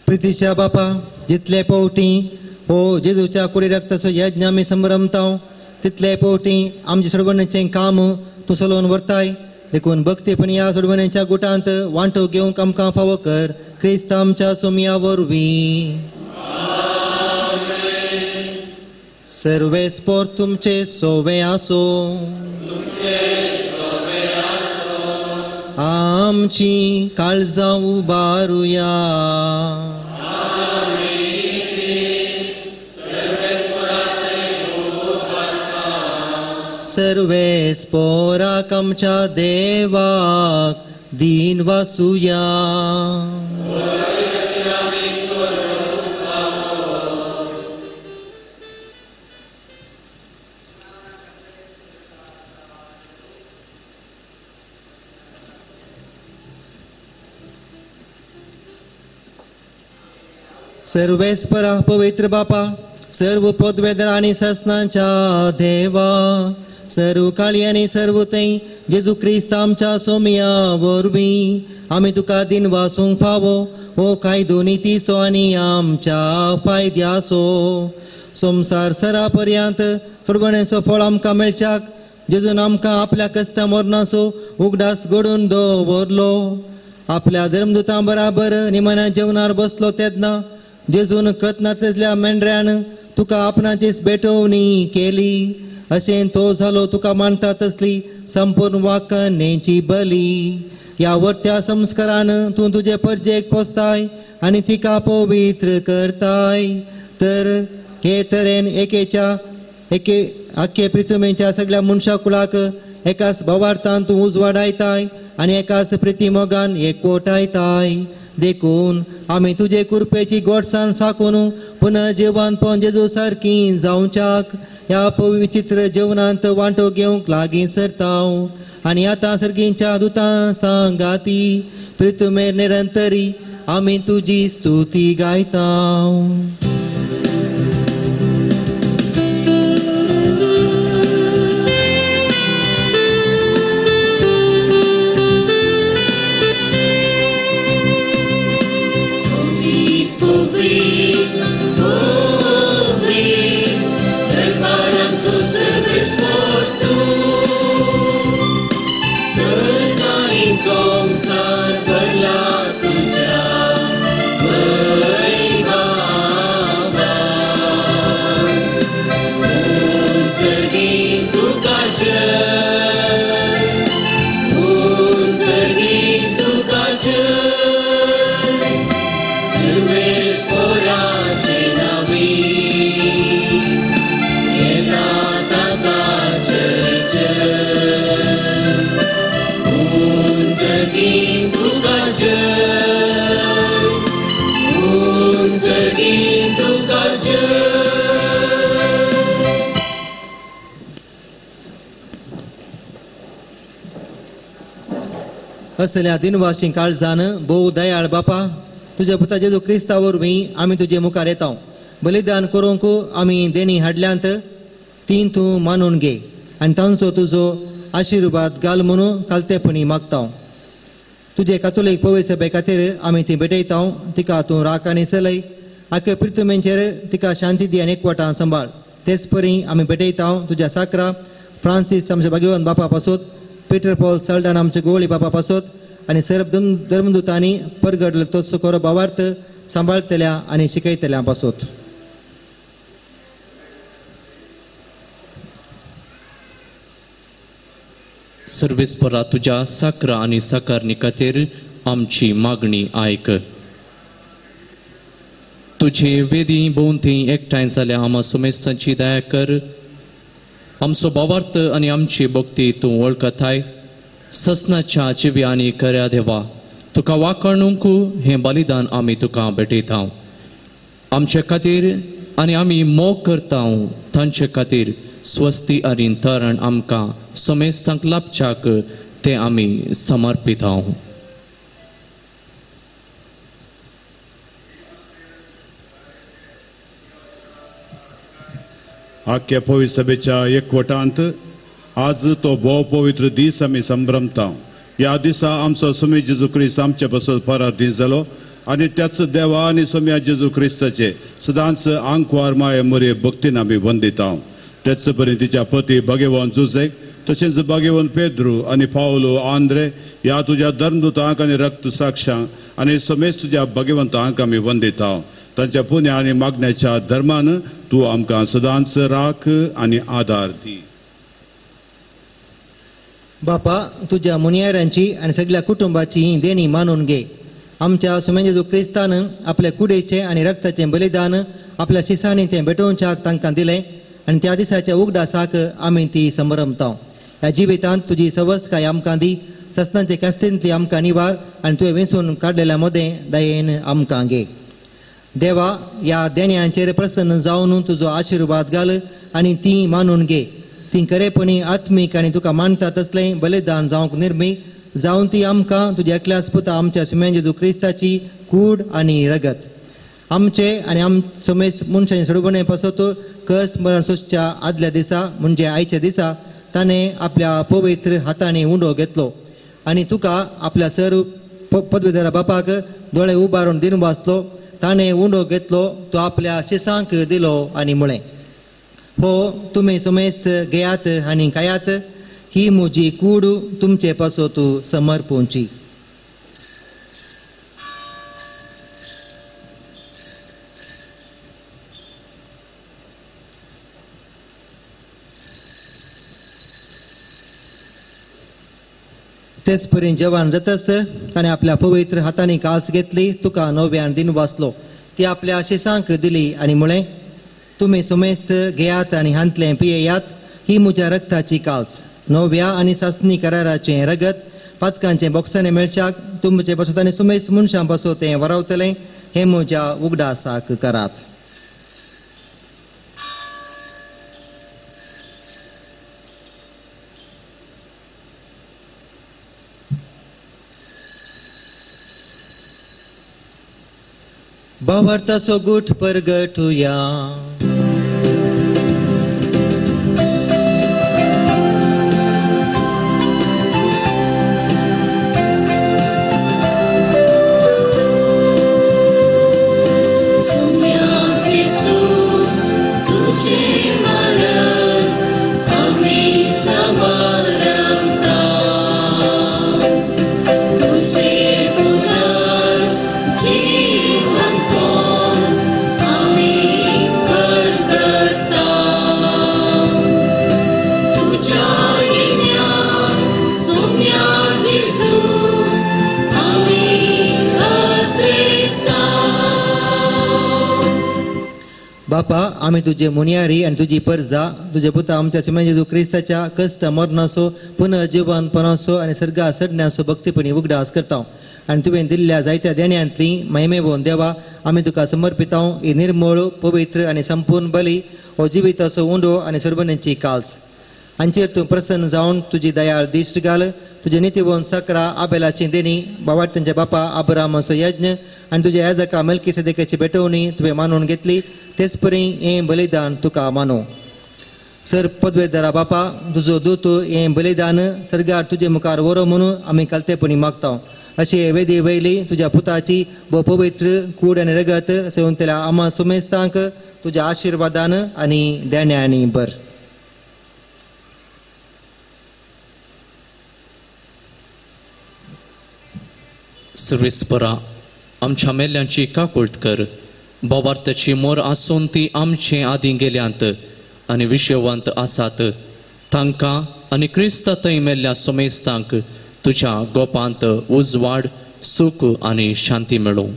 प्रितीच्या बापा, जितले पावटी हो जेजूच्या कुडी रक्ताचो यज्ञ आमी संभ्रमताव तितले पावटी आमचे सोडवण्याचें काम तूं चलोवन व्हरताय. देखून भक्तीपण ह्या सोडवण्याच्या गुटांत वांटो घेवंक आमकां फावो कर. क्रिस्त आमच्या सोमया वरवीं. सर्वेस्पोर तुमचे सोवे आसो. आमची काळजां उबारुया. सर्वेस्पोराक आमच्या देवाक दीन वासुया. सर्वेस्परा पवित्र बापा, सर्व पदवेदर आनी ससनांच्या देवा, सर्व काळी आनी सर्व थंय जेजू क्रिस्त आमच्या सोमया वरवीं आमी तुका दिन वासूंक फावो हो कायदो नितीचो आनी आमच्या फायद्याचो. संवसार सरा पर्यंत सोडवणेचो फळ आमकां मेळच्याक जेजून आमकां आपल्या कश्टा मरणाचो उगडास घडोवन दवरलो. आपल्या धर्मदुतां बराबर निमाण्या जेवणार बसलो तेन्ना जेजून कथनांतल्या मेंढऱ्यान तुका आपणाचीच भेटवणी केली. अशें तो जालो तुका मानता तसली संपूर्ण वाकनेची बली. ह्या वर्त्या संस्कारान तूं तुजे परजेक पोसताय आनी तिका पवित्र करताय. तर हे तरेन एकेच्या एके आख्खे प्रितुमेच्या सगळ्या मनशा कुळाक एकाच भावार्थान तूं उजवाडायताय आनी एकाच प्रिती मोगान एकवटायताय. देखून आमी तुजे कृपेची गोडसाण साकून पुनः जिवानपण जेजू सारकी जावच्याक ह्या पवित्र जेवणांत वांटो घेवंक लागीं सरतांव आनी आतां सर्गींच्या दुतां सांगाती प्रितुमेर निरंतरी आमी तुजी स्तुती गायतांव. संसार भरला तुझ्या वैभवान, उत्सर्गी तुका जय, उत्सर्गी तुका जय, सर्वेस्पोराचे नावी येता ताका जय जय. उत्सर्गी तुका जय, उत्सर्गी तुका जय. असल्या दिनवाशी काळजान भोव दयाळ बापा, तुज्या पुता जेजू क्रिस्ता वरवीं आमी तुजे मुखार येता. बलिदान करूंक आमी देणी हाडल्यांत तीं तूं मानून घे आनी तांचो तुजो आशिर्वाद घाल म्हणून कालतेपणी मागता. तुजे कातोलीक पवित्र सभे खातीर आमी ती भेटयता. तिका तूं राख आनी चलय, आख्या प्रितुमेंचेर तिका शांती दी आनी एकवटान सांबाळ. तेच परी आमी भेटयता तुज्या साकरा फ्रांसीस आमच्या भाग्यवान बापा पासत, पिटर पॉल सल्डान आमचे गोवळी बापा पासत आनी सर्व धर्मदुतांनी परगडलो तोच खरो भावार्थ सांबाळतल्या आनी शिकयतल्या पासत. सर्वेस्परा तुज्या साकरा आनी साकारणी खातीर आमची मागणी आयक. तुजे वेदी भोंवती एकठांय जाल्या आमा सुमेस्तांची दया कर. आमचो भावार्थ आनी आमची भक्ती तूं वळखताय. ससनाच्या जिव्या आनी खऱ्या देवा, तुका वाखणूंक हें बलिदान आमी तुका भेटयता. आमचे खातीर आनी आमी मोग करता तांचे खातीर स्वस्ती आनी तरण आमकां समेस्तांक लाभच्याक तें आमी समर्पिता. आख्या पवित्र सभेच्या एकवटांत आज तो भोव पवित्र दीस आमी संभ्रमता. ह्या दिसा आमचो स्वामी जेजू क्रिस्त आमचे पासत पराधीन जालो आनी त्याच देवा आनी स्वामी जेजू क्रिस्ताचे सदांच आंकवार माये मोरये भक्तीन आमी वंदिता. तेच परी तिच्या पती भाग्यवान जुजेक तशेंच भाग्यवान पेद्रू आनी पावलो आंद्रे ह्या तुज्या धर्मदुतांक आनी रक्त साक्षांक आनी समेस्त तुज्या भाग्यवंतांक आमी वंदिता. तांच्या पुण्या आनी मागण्याच्या धर्मान तूं आमकां सदांच राख आनी आदार दी. बापा, तुज्या मुनियारांची आनी सगळ्या कुटुंबाची ही देणी मानून घे. आमच्या सुमेन जेजू क्रिस्तान आपल्या कुडीचें आनी रक्ताचें बलिदान आपल्या शिसांनी तें भेटोवच्याक तांकां दिलें आनी त्या दिसाच्या उगडासाक आमी ती समरमता. ह्या जिवितांत तुजी सवस्तकाय आमकां दी, ससनांचे कास्तींतली आमकां निवार आनी तुवें वेंचून काडलेल्या मदें दयेन आमकां घे. देवा, ह्या देण्यांचेर प्रसन्न जावन तुजो आशिर्वाद घाल आनी ती मानून घे. ती खरेपणी आत्मीक आनी तुका मानता तसलें बलिदान जावंक निर्मी जावन ती आमकां तुज्या एकल्याच पुता आमच्या सुम्या जेजू क्रिस्ताची कूड आनी रगत आमचे आनी आम समेस्त मनशांचे सोडवणे पासत कस मरण सोसच्या आदल्या दिसा म्हणजे आयच्या दिसा ताणें आपल्या पवित्र हातांनी उंडो घेतलो आनी तुका आपल्या सर पदवीधरा बापाक दोळे उबारून दिवन वाचलो. ताणें उंडो घेतलो, तो आपल्या शिसांक दिलो आनी म्हळें, हो तुमी समेस्त घेयात आनी खायात, ही म्हजी कूड तुमचे पासत समर्पूंची. तेच परी जेवण जातच ताणें आपल्या पवित्र हातांनी कास घेतली, तुका नव्यान दिन वाचलो, ती आपल्या शिसांक दिली आनी म्हळें, तुमी समेस्त घेयात आनी हांतलें पियेयात, ही म्हज्या रक्ताची काल्स, नव्या आनी सासणी कराराचें रगत, पातकांचें बोक्सांनी मेळच्याक तुमचे पासत आनी सुमेस्त मनशां पासत तें वरावतलें, हें म्हज्या उगडासाक करात. भावार्थाचो गूठ परगटुया. बापा, आमी तुजे मुनियारी आनी तुजी परजा, तुजे पुता आमच्या सुम्या जेजू क्रिस्ताच्या कश्ट मरणाचो पुनर्जिवनपणाचो आनी सर्गा चडण्याचो भक्तीपणी उगडास करता आनी तुवें दिल्ल्या जायत्या देण्यांतली महिमेवोन देवा आमी तुका समर्पिता ही निर्मळ पवित्र आनी संपूर्ण बली हो जिविताचो उंडो आनी सर्वण्यांची काल्स. हांचेर तूं प्रसन्न जावन तुजी दयाळ दिश्ट घाल. तुजे नितीवोन सकरा आबेलाची देणी, बावाट तांच्या बापा आब्रामाचो यज्ञ आनी तुज्या याजका मेल्कीसेदेकाची भेटवणी तुवें मानून घेतली, तेच परी हें बलिदान तुका मानू. सर पदवेदारा बापा, तुजो दूत हें बलिदान सर्गार तुजे मुखार व्हरो म्हणून आमी कालतेपणी मागता. अशें वेदी वयली तुज्या पुताची भोव पवित्र कूड आनी रगत सेवंतल्या आमा सुमेस्तांक तुज्या आशिर्वादान आनी देण्यांनी बर. सर्वेस्परा, आमच्या मेल्ल्यांची काकूळट कर. भावार्थाची मोर आसून ती आमचे आदीं गेल्यांत आनी विशयवंत आसात, तांकां आनी क्रिस्ता थंय मेल्ल्या समेस्तांक तुज्या गोपांत उजवाड, सूख आनी शांती मेळूं.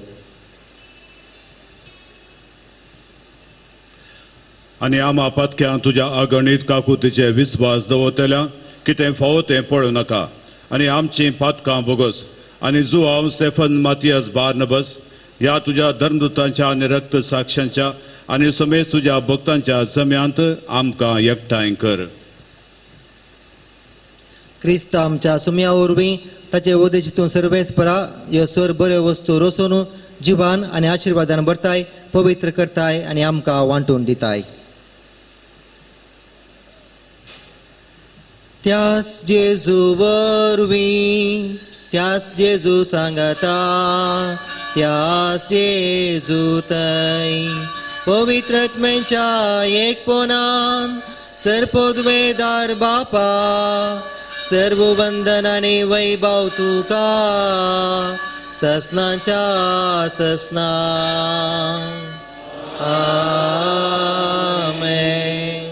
आनी आमा पातक्यां तुज्या अगणीत काकुतीचे विस्वास दवरतल्या कितें फावो तें पळोवं नाका आनी आमचीं पातकां बोगस. आनी जुआंव स्टेफन मातियास बार्नबस ह्या तुज्या धर्मदूतांच्या आनी रक्त साक्षांच्या आनी समेज तुज्या भक्तांच्या जम्यांत आमकां एकठांय कर. क्रिस्त आमच्या सुम्या वरवीं ताचे उद्देशीतून सर्वेस्परा ह्यो सर बऱ्यो वस्तू रोसून जिवान आनी आशिर्वादान भरताय, पवित्र करताय आनी आमकां वांटून दिताय. त्यास जेजू वरवीं, त्यास जेजू सांगता, त्यास जेजू थंय पवित्र आत्म्याच्या एकपणान सर्पोद्वेदार बापा सर्व वंदन आनी वैभव तुका ससनाच्या ससना. आमेन.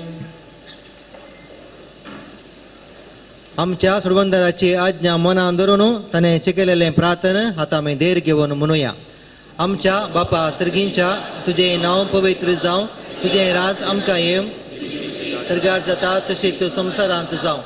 आमच्या सोडवणदाराची आज्ञा मनान धरून ताणें शिकयलेलें प्रार्थना आतां आमी धैर्य घेवन म्हणुया. आमच्या बापा सर्गींच्या, तुजें नांव पवित्र जावं, तुजें राज आमकां येवं, सर्गार जाता तशीच संवसारांत जावं.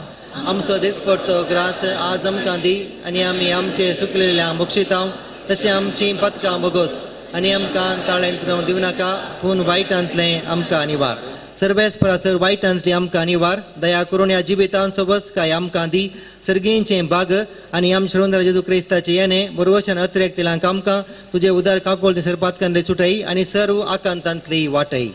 आमचो दिसपडतो ग्रास आज आमकां दी आनी आमी आमचे सुकलेल्या बक्षितां तशें आमचीं पदकां भोगोस आनी आमकां ताळेंत दिवं नाका पूण वायटांतलें आमकां निवार. सर्वेस परासर वायटांतली आमकां निवार. दया करून ह्या जिवितान सवस्तकाय आमकां दी. सर्गींचें बाग आनी आमच्या रोंदरा जेजू क्रिस्ताचें येणें बरोवचन अतिरेक दिलांक आमकां तुजे उदार काकोल सरपातकांतली सुटय आनी सर्व आकांतांतली वाटय.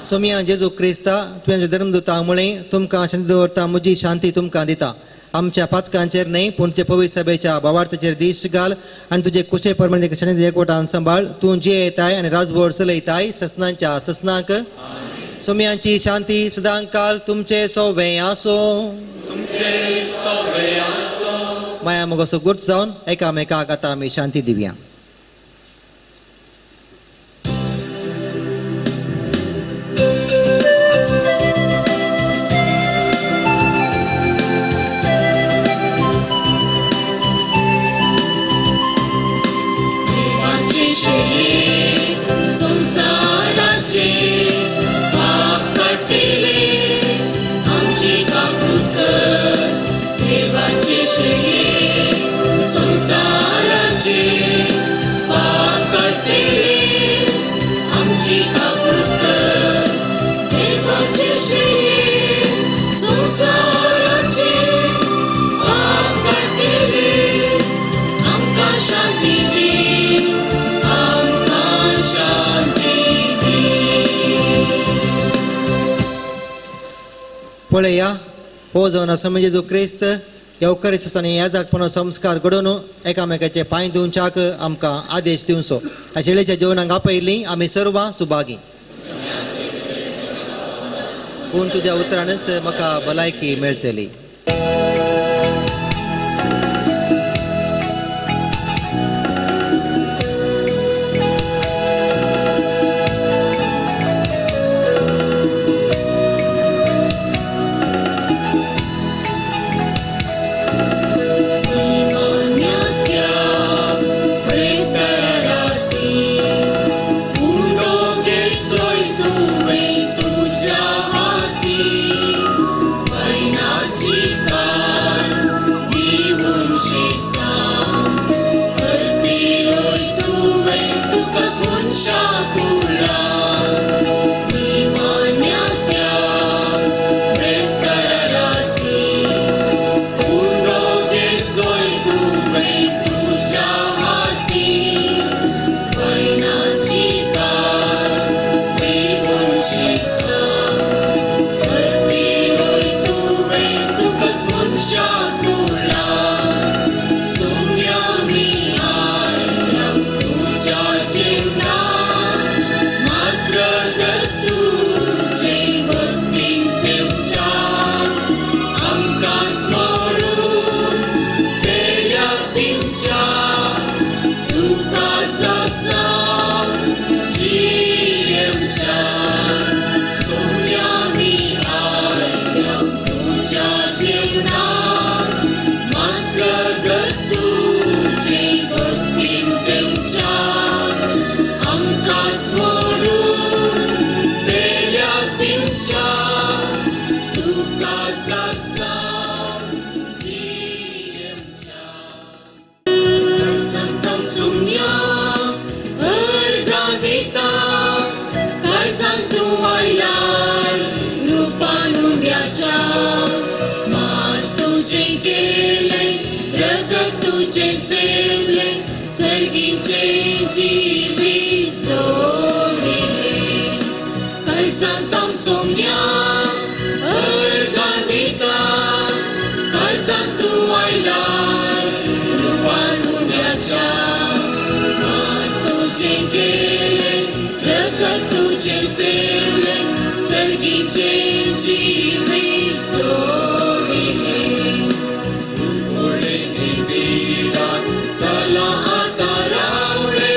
सोमिया जेजू क्रिस्ता तुवें धर्मदूता मुळे तुमकां शांती दवरता म्हजी शांती तुमकां दिता. आमच्या पातकांचेर न्हय पूण तुजे पवित्र सभेच्या भावार्थाचेर दीस घाल आनी तुजे कुशे परमाणे शांती एकवटान सांबाळ. तूं जे येताय आनी राजभर चलयताय ससनांच्या ससनाक. सोमियांची शांती सदांकाल तुमचे सोवे आसो. माया मोगाचो गुर्त जावन एकामेकाक आतां आमी शांती दिवया. पळया हो जावन आसा म्हणजे जो क्रिस्त येवकारिस्त आनी याजाकपणो संस्कार घडोवन एकामेकाचे पांय दिवच्याक आमकां आदेश दिवचो. ह्या शेळेच्या जेवणाक आपयलीं आमी सर्वां सुभागी. पूण तुज्या उतरानच म्हाका भलायकी मेळटली. चला आता रावळे.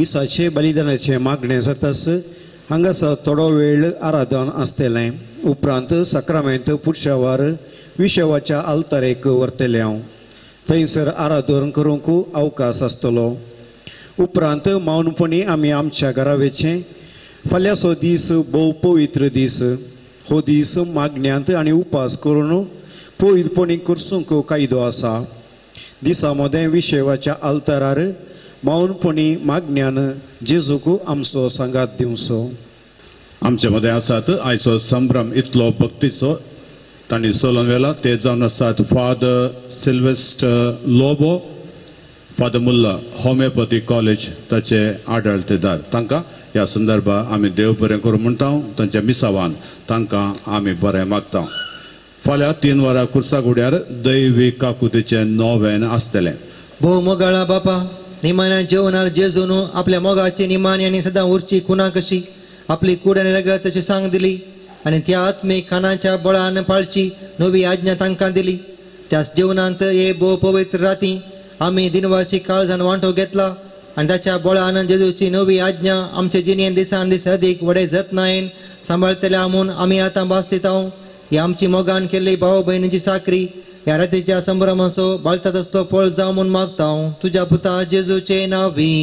मिसाचे बलिदानाचे मागणें जातास हांगासर थोडो वेळ आराधन आसतलें. उपरांत साक्रामेंत पुरशावार विशवाच्या आल्तारेक व्हरतलें हांव. थंयसर आराधन करूंक अवकाश आसतलो. उपरांत मौनपणी आमी आमच्या घरा वचचें. फाल्यांचो दीस भोव पवित्र दीस. हो दीस मागण्यांत आनी उपास करून पवित्रपणी करसूंक कायदो आसा. दिसा मदें विशेवाच्या आल्तारार मौनपणी मागण्यान जेजूक आमचो सांगात दिवचो. आमचे मदें आसात आयचो संभ्रम इतलो भक्तीचो तांणी चलोवन व्हेला ते जावन आसात Father Sylvester Lobo, Father Mulla, homeopathy college ताचे आडळतेदार. तांकां ह्या संदर्भार आमी देव बरें करूं म्हणटा. तांच्या मिसावान तांकां आमी बरें मागता. फाल्यां 3 वरां कुर्सागुड्यार दैवी काकुतीचें नोवेन आसतलें. भोव मोगाळा बापा, निमाण्या जेवणार जेजून आपल्या मोगाची निमाणी आनी सदां उरची खुणा कशी आपली कूड आनी रगताची सांग दिली आनी त्या आत्मीक खाणाच्या बळान पाळची नवी आज्ञा तांकां दिली. त्याच जेवणांत हे भोव पवित्र राती आमी दिनवासी काळजान वांटो घेतला आनी ताच्या बळान जेजूची नवी आज्ञा आमचे जिणेन दिसान दीस अदीक व्हडे जतनायेन सांबाळटल्या म्हूण आमी आतां भास दिता. ही आमची मोगान केल्ली भाव भयणीची साकरी ह्या रातीच्या संभ्रमाचो बाळता तसलो फळ जावं म्हूण मागता तुज्या पुता जेजूचे नांवी.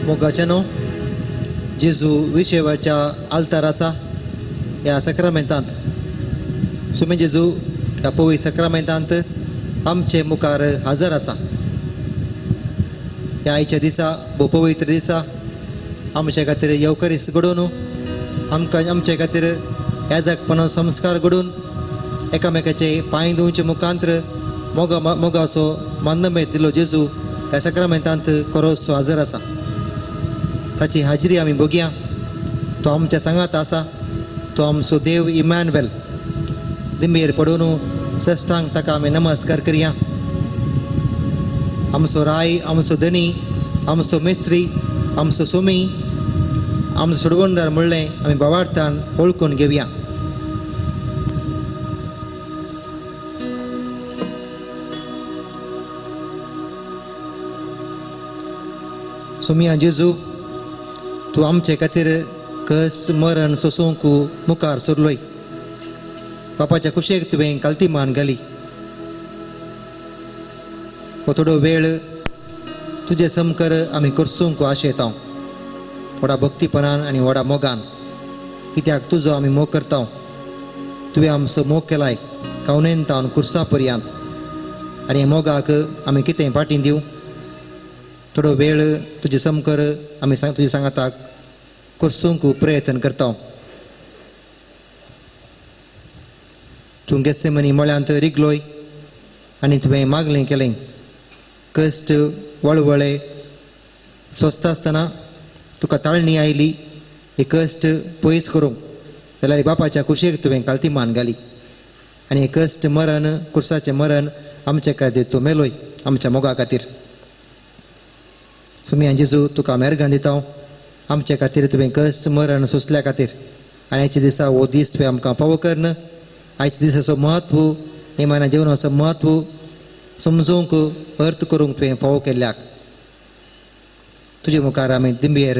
मोगाच्यानो, जेजू विशेवाच्या आल्तार आसा ह्या साक्रामेंतांत. सुमे जेजू ह्या पवित्र साक्रामेंतांत आमचे मुखार हजर आसा. ह्या आयच्या दिसा भोव पवित्र दिसा आमचे खातीर येवकरीस घडोवन आमकां आमचे खातीर ह्या जगपणाचो संस्कार घडोवन एकामेकाचे पांय धुवचे मुखांत्र मोगा मोगाचो मानमेत दिलो जेजू ह्या साक्रामेंतांत खरोचो हजर आसा. ताची हाजरी आमी बघया. तो आमच्या सांगात आसा. तो आमचो देव इमॅन्युएल. दिंबेर पडून सश्टांक ताका आमी नमस्कार करया. आमचो राय, आमचो धनी, आमचो मिस्त्री, आमचो सोमी, आमचो सोडवणदार म्हणलें आमी भावार्थान वळखून घेवया. सोमिया जेजू, तूं आमचे खातीर कस मरण सोसूंक मुखार सरलोय. बापाच्या कुशेक तुवें कालती मान घाली. हो थोडो वेळ तुजे समकर आमी करसूंक आशेता व्हडा भक्तीपणान आनी व्हडा मोगान, कित्याक तुजो आमी मोग करता. तुवें आमचो मोग केलाय कावनेन तावन कुर्सा पर्यंत आनी ह्या मोगाक आमी कितें फाटीं दिवं. थोडो वेळ तुजे समकर आमी तुजे सांगाताक करसूंक प्रयत्न करता. तूं गेसेमनी मळ्यांत रिगलोय आनी तुवें मागलें केलें. कश्ट वळवळे सोंसता आसतना तुका ताळणी आयली हे कश्ट पयस करूंक, जाल्यार बापाच्या कुशेक तुवें कालती मान घाली आनी हे कश्ट मरण कुर्साचें मरण आमचे खातीर तूं मेलोय आमच्या मोगा खातीर. सुमी जेजू, तुका मेरगान दिता आमचे खातीर तुवें कश्ट मरण सोंसल्या खातीर. आनी आयच्या दिसा हो दीस तुवें आमकां फावो करन. आयच्या दिसाचो म्हत्व, निमाण्या जेवणाचो म्हत्व समजूंक अर्थ करूंक तुवें फावो केल्ल्याक तुजे मुखार आमी दिंबेर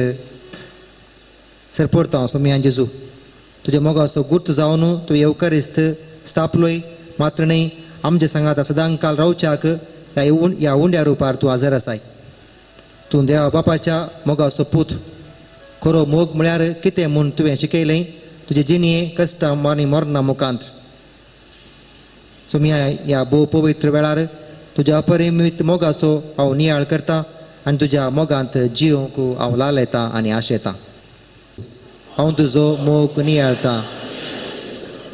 सरपडता सोमया जेजू. तुज्या मोगाचो गुर्त जावन तूं येवकारिस्त स्थापलोय मात्र न्हय आमच्या सांगाता सदांकाल रावच्याक ह्या उंड्या रुपार तूं हाजर आसाय. तूं देवा बापाच्या मोगाचो पूत. खरो मोग म्हळ्यार कितें म्हूण तुवें शिकयलें तुजे जिणये कश्टां आनी मरणा मुखांत. सोमया ह्या भोव पवित्र वेळार तुज्या अपरिमीत मोगाचो हांव नियाळ करता आनी तुज्या मोगांत जिवंक हांव लालयता आनी आशेता. हांव तुजो मोग नियाळता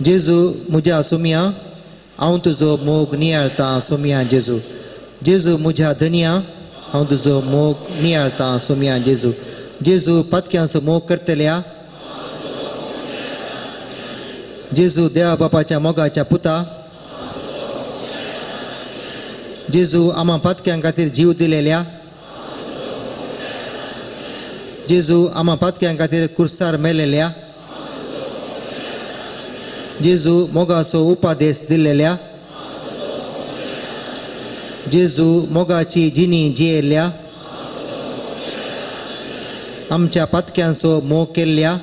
जेजू म्हज्या सोमया. हांव तुजो मोग नियाळता सोमया जेजू. जेजू म्हज्या धनया हांव तुजो मोग नियाळता सोमया जेजू. जेजू पातक्यांचो मोग करतल्या जेजू देवा बापाच्या मोगाच्या पुता. जेजू आमा पातक्यां खातीर जीव दिलेल्या जेजू आमा पातक्यां खातीर कुर्सार मेलेल्या जेजू मोगाचो उपादेश दिलेल्या जेजू मोगाची जिणी जियेल्या आमच्या पातक्यांचो मोग केल्ल्या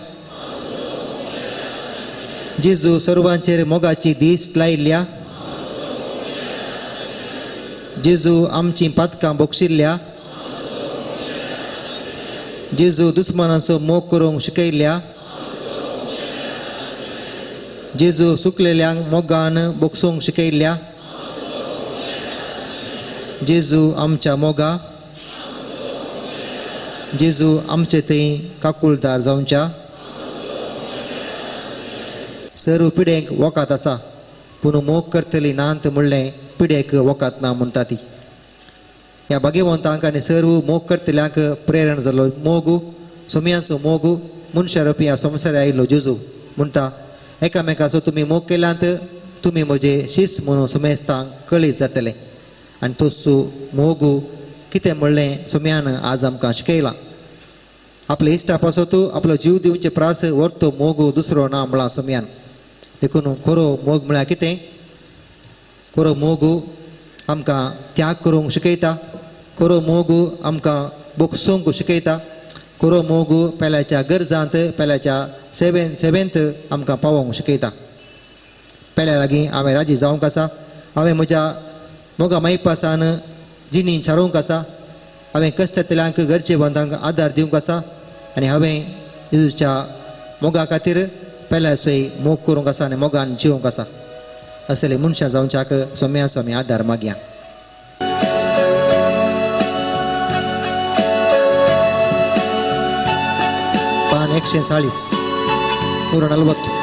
जेजू सर्वांचेर मोगाची दीस लायिल्ल्या जेजू आमची पातकां बोगशिल्ल्या जेजू दुस्मानाचो मोग करूंक शिकयल्ल्या जेजू सुकलेल्यांक मोगान बोगसूंक शिकयल्ल्या जेजू आमच्या मोगा जेजू आमचे थंय काकुळदार जावच्या. सर्व पिडेक वखद आसा पूण मोग करतली नांत म्हणलें पिडेक वखद ना म्हणटा ती. ह्या भाग्यवंतांक आनी सर्व मोग करतल्यांक प्रेरण जालो मोग सोमयांचो मोग मनशा रोपी ह्या संवसार आयिल्लो जेजू म्हणटा एकामेकाचो तुमी मोग केल्यांत तुमी म्हजे शीस म्हणून सुमेस्तांक कळीत जातलें. आनी तोसो मोग कितें म्हणलें सोमयान आज आमकां शिकयलां. आपल्या इश्टा पासत आपलो जीव दिवचे प्रास व्हरतो मोग दुसरो ना म्हळां सोमयान. देखून खरो मोग म्हळ्यार कितें? खरो मोग आमकां त्याग करूंक शिकयता. खरो मोग आमकां बोगसूंक शिकयता. खरो मोग पेल्याच्या गरजांत पेल्याच्या सेवेंत आमकां पावोवंक शिकयता. पेल्या लागीं हांवें राजी जावंक आसा. हांवें म्हज्या मोगा मायपासान जिणी सारोवंक आसा. हांवें कश्टांतल्यांक गरजेवंतांक आदार दिवंक आसा आनी हांवें जेजूच्या मोगा खातीर पेल्याचोय मोग करूंक आसा आनी मोगान जिवंक आसा. असले मनशां जावच्याक सोम्या स्वामी आदार मागया. पान 140 140.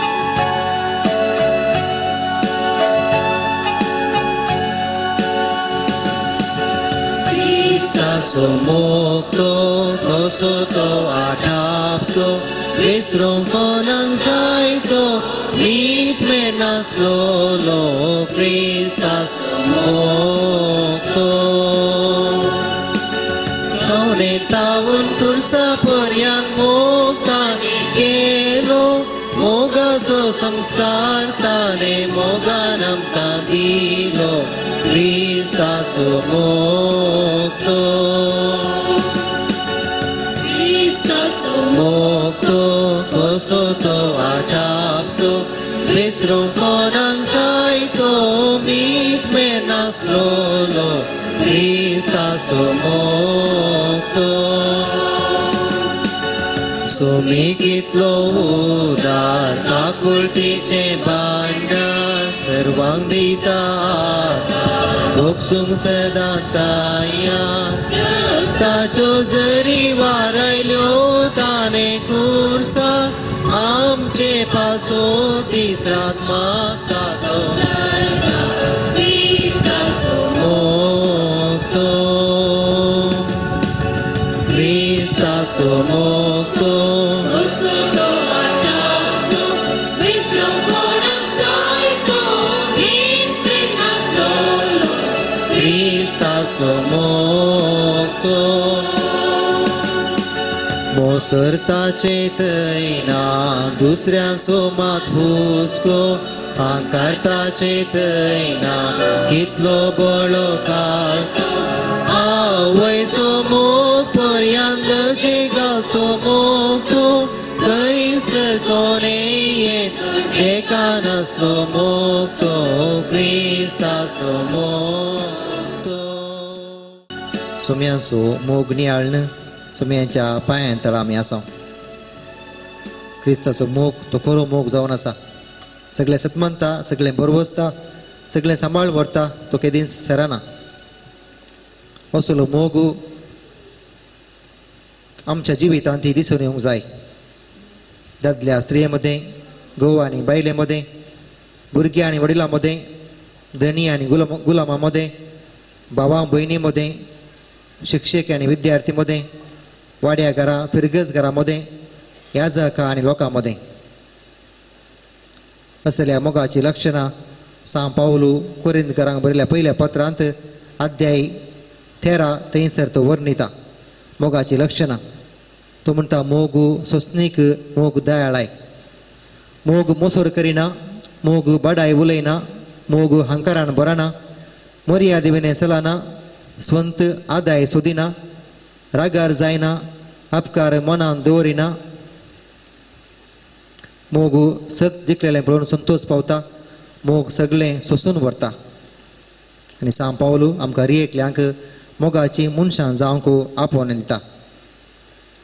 क्रिस्ताचो मोग तो कसो तो आठापसो विसरूंक कोणाक जाय तो मीत मेनासलोलो क्रिस्ताचो मोग तो. तावून कुर्सा पर्यान मोग ताणें केलो मोगाचो संस्कार ताणें मोगान आमकां दिलो क्रिस्ताचो मोग तो. क्रिस्ताचो मोग तो कसो तो आठापसो विसरूंक कोणाक जाय तो मीत मेनासलोलो क्रिस्ताचो मोग तो. सोमी कितलो उदार काकुळटीचें भांडार सर्वांक दिता भोगसूंक सदां तयार. ताच्यो जरी वारायल्यो ताणें कुर्सा आमचे पासो दीस रात मागता तो मोग तो. क्रिस्ताचो मोग तो क्रिस्ताचो मोग तो. मोसरताचे थंय ना दुसऱ्यांचो मात हुस्को हांकारता चेतयना कितलो बळो काळ आवयचो मोग पर्यांत जिगाचो मोग तूं थंयसर कोणे येत एका नासलो मोग तो क्रिस्ताचो मोग तो. सोम्यांचो मोग नियाळन सोम्यांच्या पांयां तळा आमी आसा. क्रिस्ताचो मोग तो खरो मोग जावन आसा. सगळें सतमनता, सगळें बरवसता, सगळें सांबाळ व्हरता, तो केदींच सराना. असलो मोग आमच्या जिवितांत ती दिसून येवंक जाय. दादल्या स्त्रिये मदें, घोव आनी बायले मदें, भुरग्यां आनी वडिलां मदें, धनी आनी गुलामां मदें, भावां भयणी मदें, शिक्षक आनी विद्यार्थी मदें, वाड्या घरां फिरगज घरां मदें, याजका आनी लोकां मदें. असल्या मोगाची लक्षणां सांव पावलू कोरिंदकारांक बरयल्या पयल्या पत्रांत अध्याय 13 थंयसर तो वर्णिता मोगाची लक्षणां. तो म्हणटा मोग सोंसणीक, मोग दयाळाय, मोग मोसोर करिना, मोग बडाय उलयना, मोग हंकारान भरना, मर्यादे विणे चलना, स्वंत आदाय सोदिना, रागार जायना, अपकार मनान दवरिना, मोग सत जिखलेलें पळोवन संतोष पावता, मोग सगळें सोंसून व्हरता. आनी सांव पावलू आमकां रियेकल्यांक मोगाची मनशां जावंक आपोवन दिता.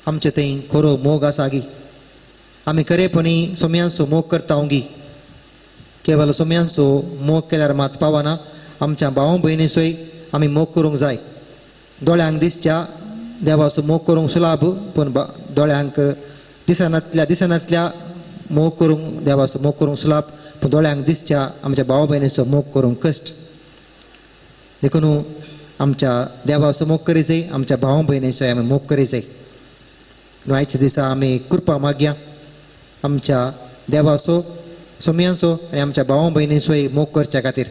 आमचे थंय खरो मोग आसा गी? आमी खरेपणी सोम्यांचो मोग करता गी? केवल सोम्यांचो मोग केल्यार मात पावना, आमच्या भाव भयणीचोय आमी मोग करूंक जाय. दोळ्यांक दिसच्या देवाचो मोग करूंक सुलाभ, पूण दोळ्यांक दिसनातल्या मोग करूंक देवाचो मोग करूंक सुलाभ, पूण दोळ्यांक दिसच्या आमच्या भाव भयणीचो मोग करूंक कश्ट. देखून आमच्या देवाचो मोग करी जाय, आमच्या भाव भयणीचोय आमी मोग करी जाय. आयच्या दिसा आमी कृपा मागया आमच्या देवाचो, सोम्यांचो आनी आमच्या भाव भयणीचोय मोग करच्या खातीर.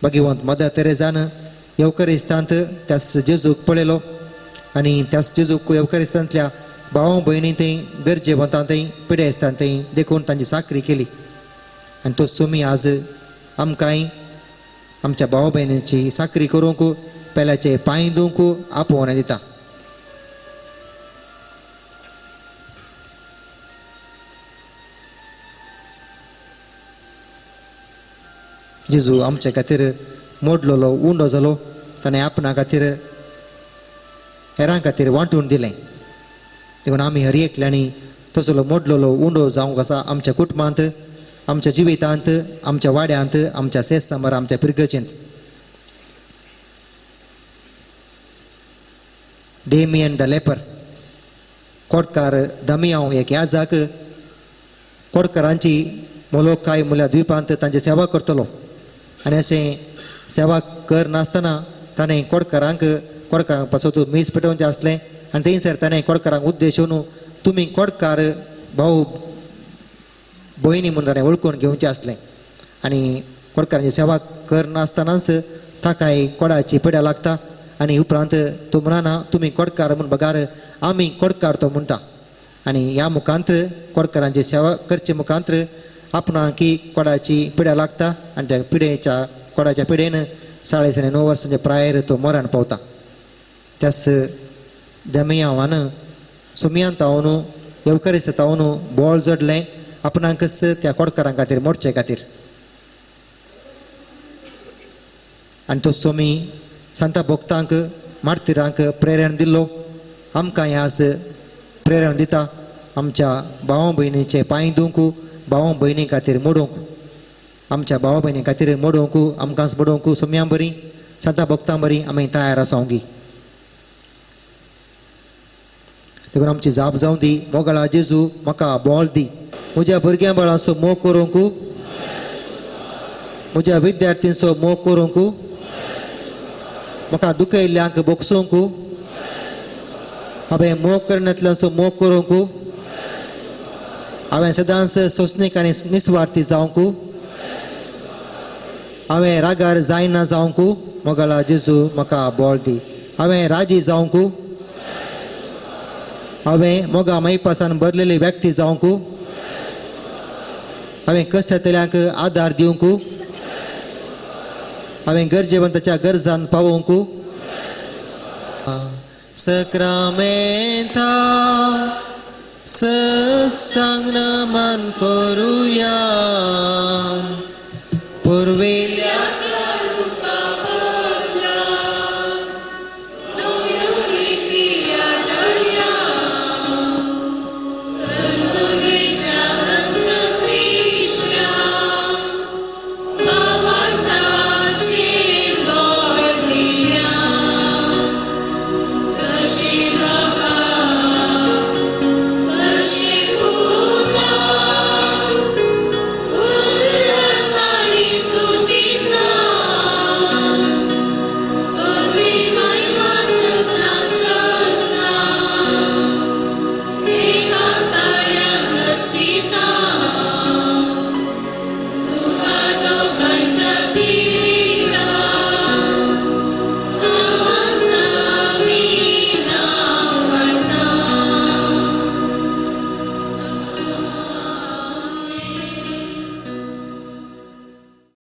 भगवंत मदर तेरेजान येवकरिस्तांत त्याच जेजूक पळयलो आनी त्याच जेजूक येवकरिस्तांतल्या भाव भयणी थंय, गरजेवंतां थंय, पिडेस्तां थंय देखून तांची चाकरी केली. आनी तो सोमी आज आमकांय आमच्या भाव भयणीची चाकरी करूंक, पेल्याचे पांय धुवंक आपोवणें दिता. जेजू आमच्या खातीर मोडलेलो उंडो जालो, ताणें आपणा खातीर हेरां खातीर वांटून दिलें. देखून आमी हर एकल्यांनी तसलो मोडलेलो उंडो जावंक आसा आमच्या कुटुंबांत, आमच्या जिवितांत, आमच्या वाड्यांत, आमच्या सेसांबर, आमच्या पिरगचेंत. डेमियन the leper, कोटकार दमियांव एक याजाक कोटकारांची मोलोकाय मुल्या द्वीपांत तांची सेवा करतलो. आनी अशें सेवा करनासतना ताणें कोडकारांक कोडकारांक पासत मीस पेटोवचें आसलें आनी थंयसर ताणें कोडकारांक उद्देशून तुमी कोडकार भाऊ भयणी म्हूण ताणें वळखून घेवचें आसलें. आनी कोडकारांची सेवा करनासतनाच ताकाय कोडाची पिड्या लागता आनी उपरांत तो म्हणना तुमी कोडकार म्हूण बगार आमी कोडकार तो म्हणटा. आनी ह्या मुखांत्र कोडकारांची सेवा करचे मुखांत्र आपणाक कोडाची पिड्या लागता आनी त्या पिडेच्या कोडाच्या पिडेन 9.5 वर्सांच्या प्रायर तो मरण पावता. त्यास दमियांवान सुमियान तावन येवकरीस तावन बोळ जोडलें आपणाकच त्या कोडकारां खातीर मोडचे खातीर. आनी तो सोमी सांता भक्तांक मार्तिरांक प्रेरण दिल्लो, आमकां आज प्रेरण दिता आमच्या भाव भयणीचे पांय धुवंक, भाव भयणी खातीर मोडूंक, आमच्या भाव भयणी खातीर मोडूंक, आमकांच मोडूंक सोम्यां बरी सांता भक्तां बरी आमी तयार आसावंगी. देखून आमची जाप जावं दी, मोगाळा जेजू म्हाका बोल दी, म्हज्या भुरग्यां बाळांचो मोग करूंक, म्हज्या विद्यार्थींचो मोग करूंक, म्हाका दुखयल्ल्यांक बोगसूंक, हांवें मोग करण्यातल्यांचो मोग करूंक, हांवें सदांच सोंसणीक आनी निस्वार्थी जावंक, हांवें रागार जायना जावंक, मोगाळा जेजू म्हाका बोल दी, हांवें राजी जावंक, हांवें मोगा मायपासान भरलेली व्यक्ती जावंक, हांवें कश्टांतल्यांक आदार दिवंक, हांवें गरजेवंताच्या गरजान पावोवंक। सक्रामेंता सष्टांग नमन करुया।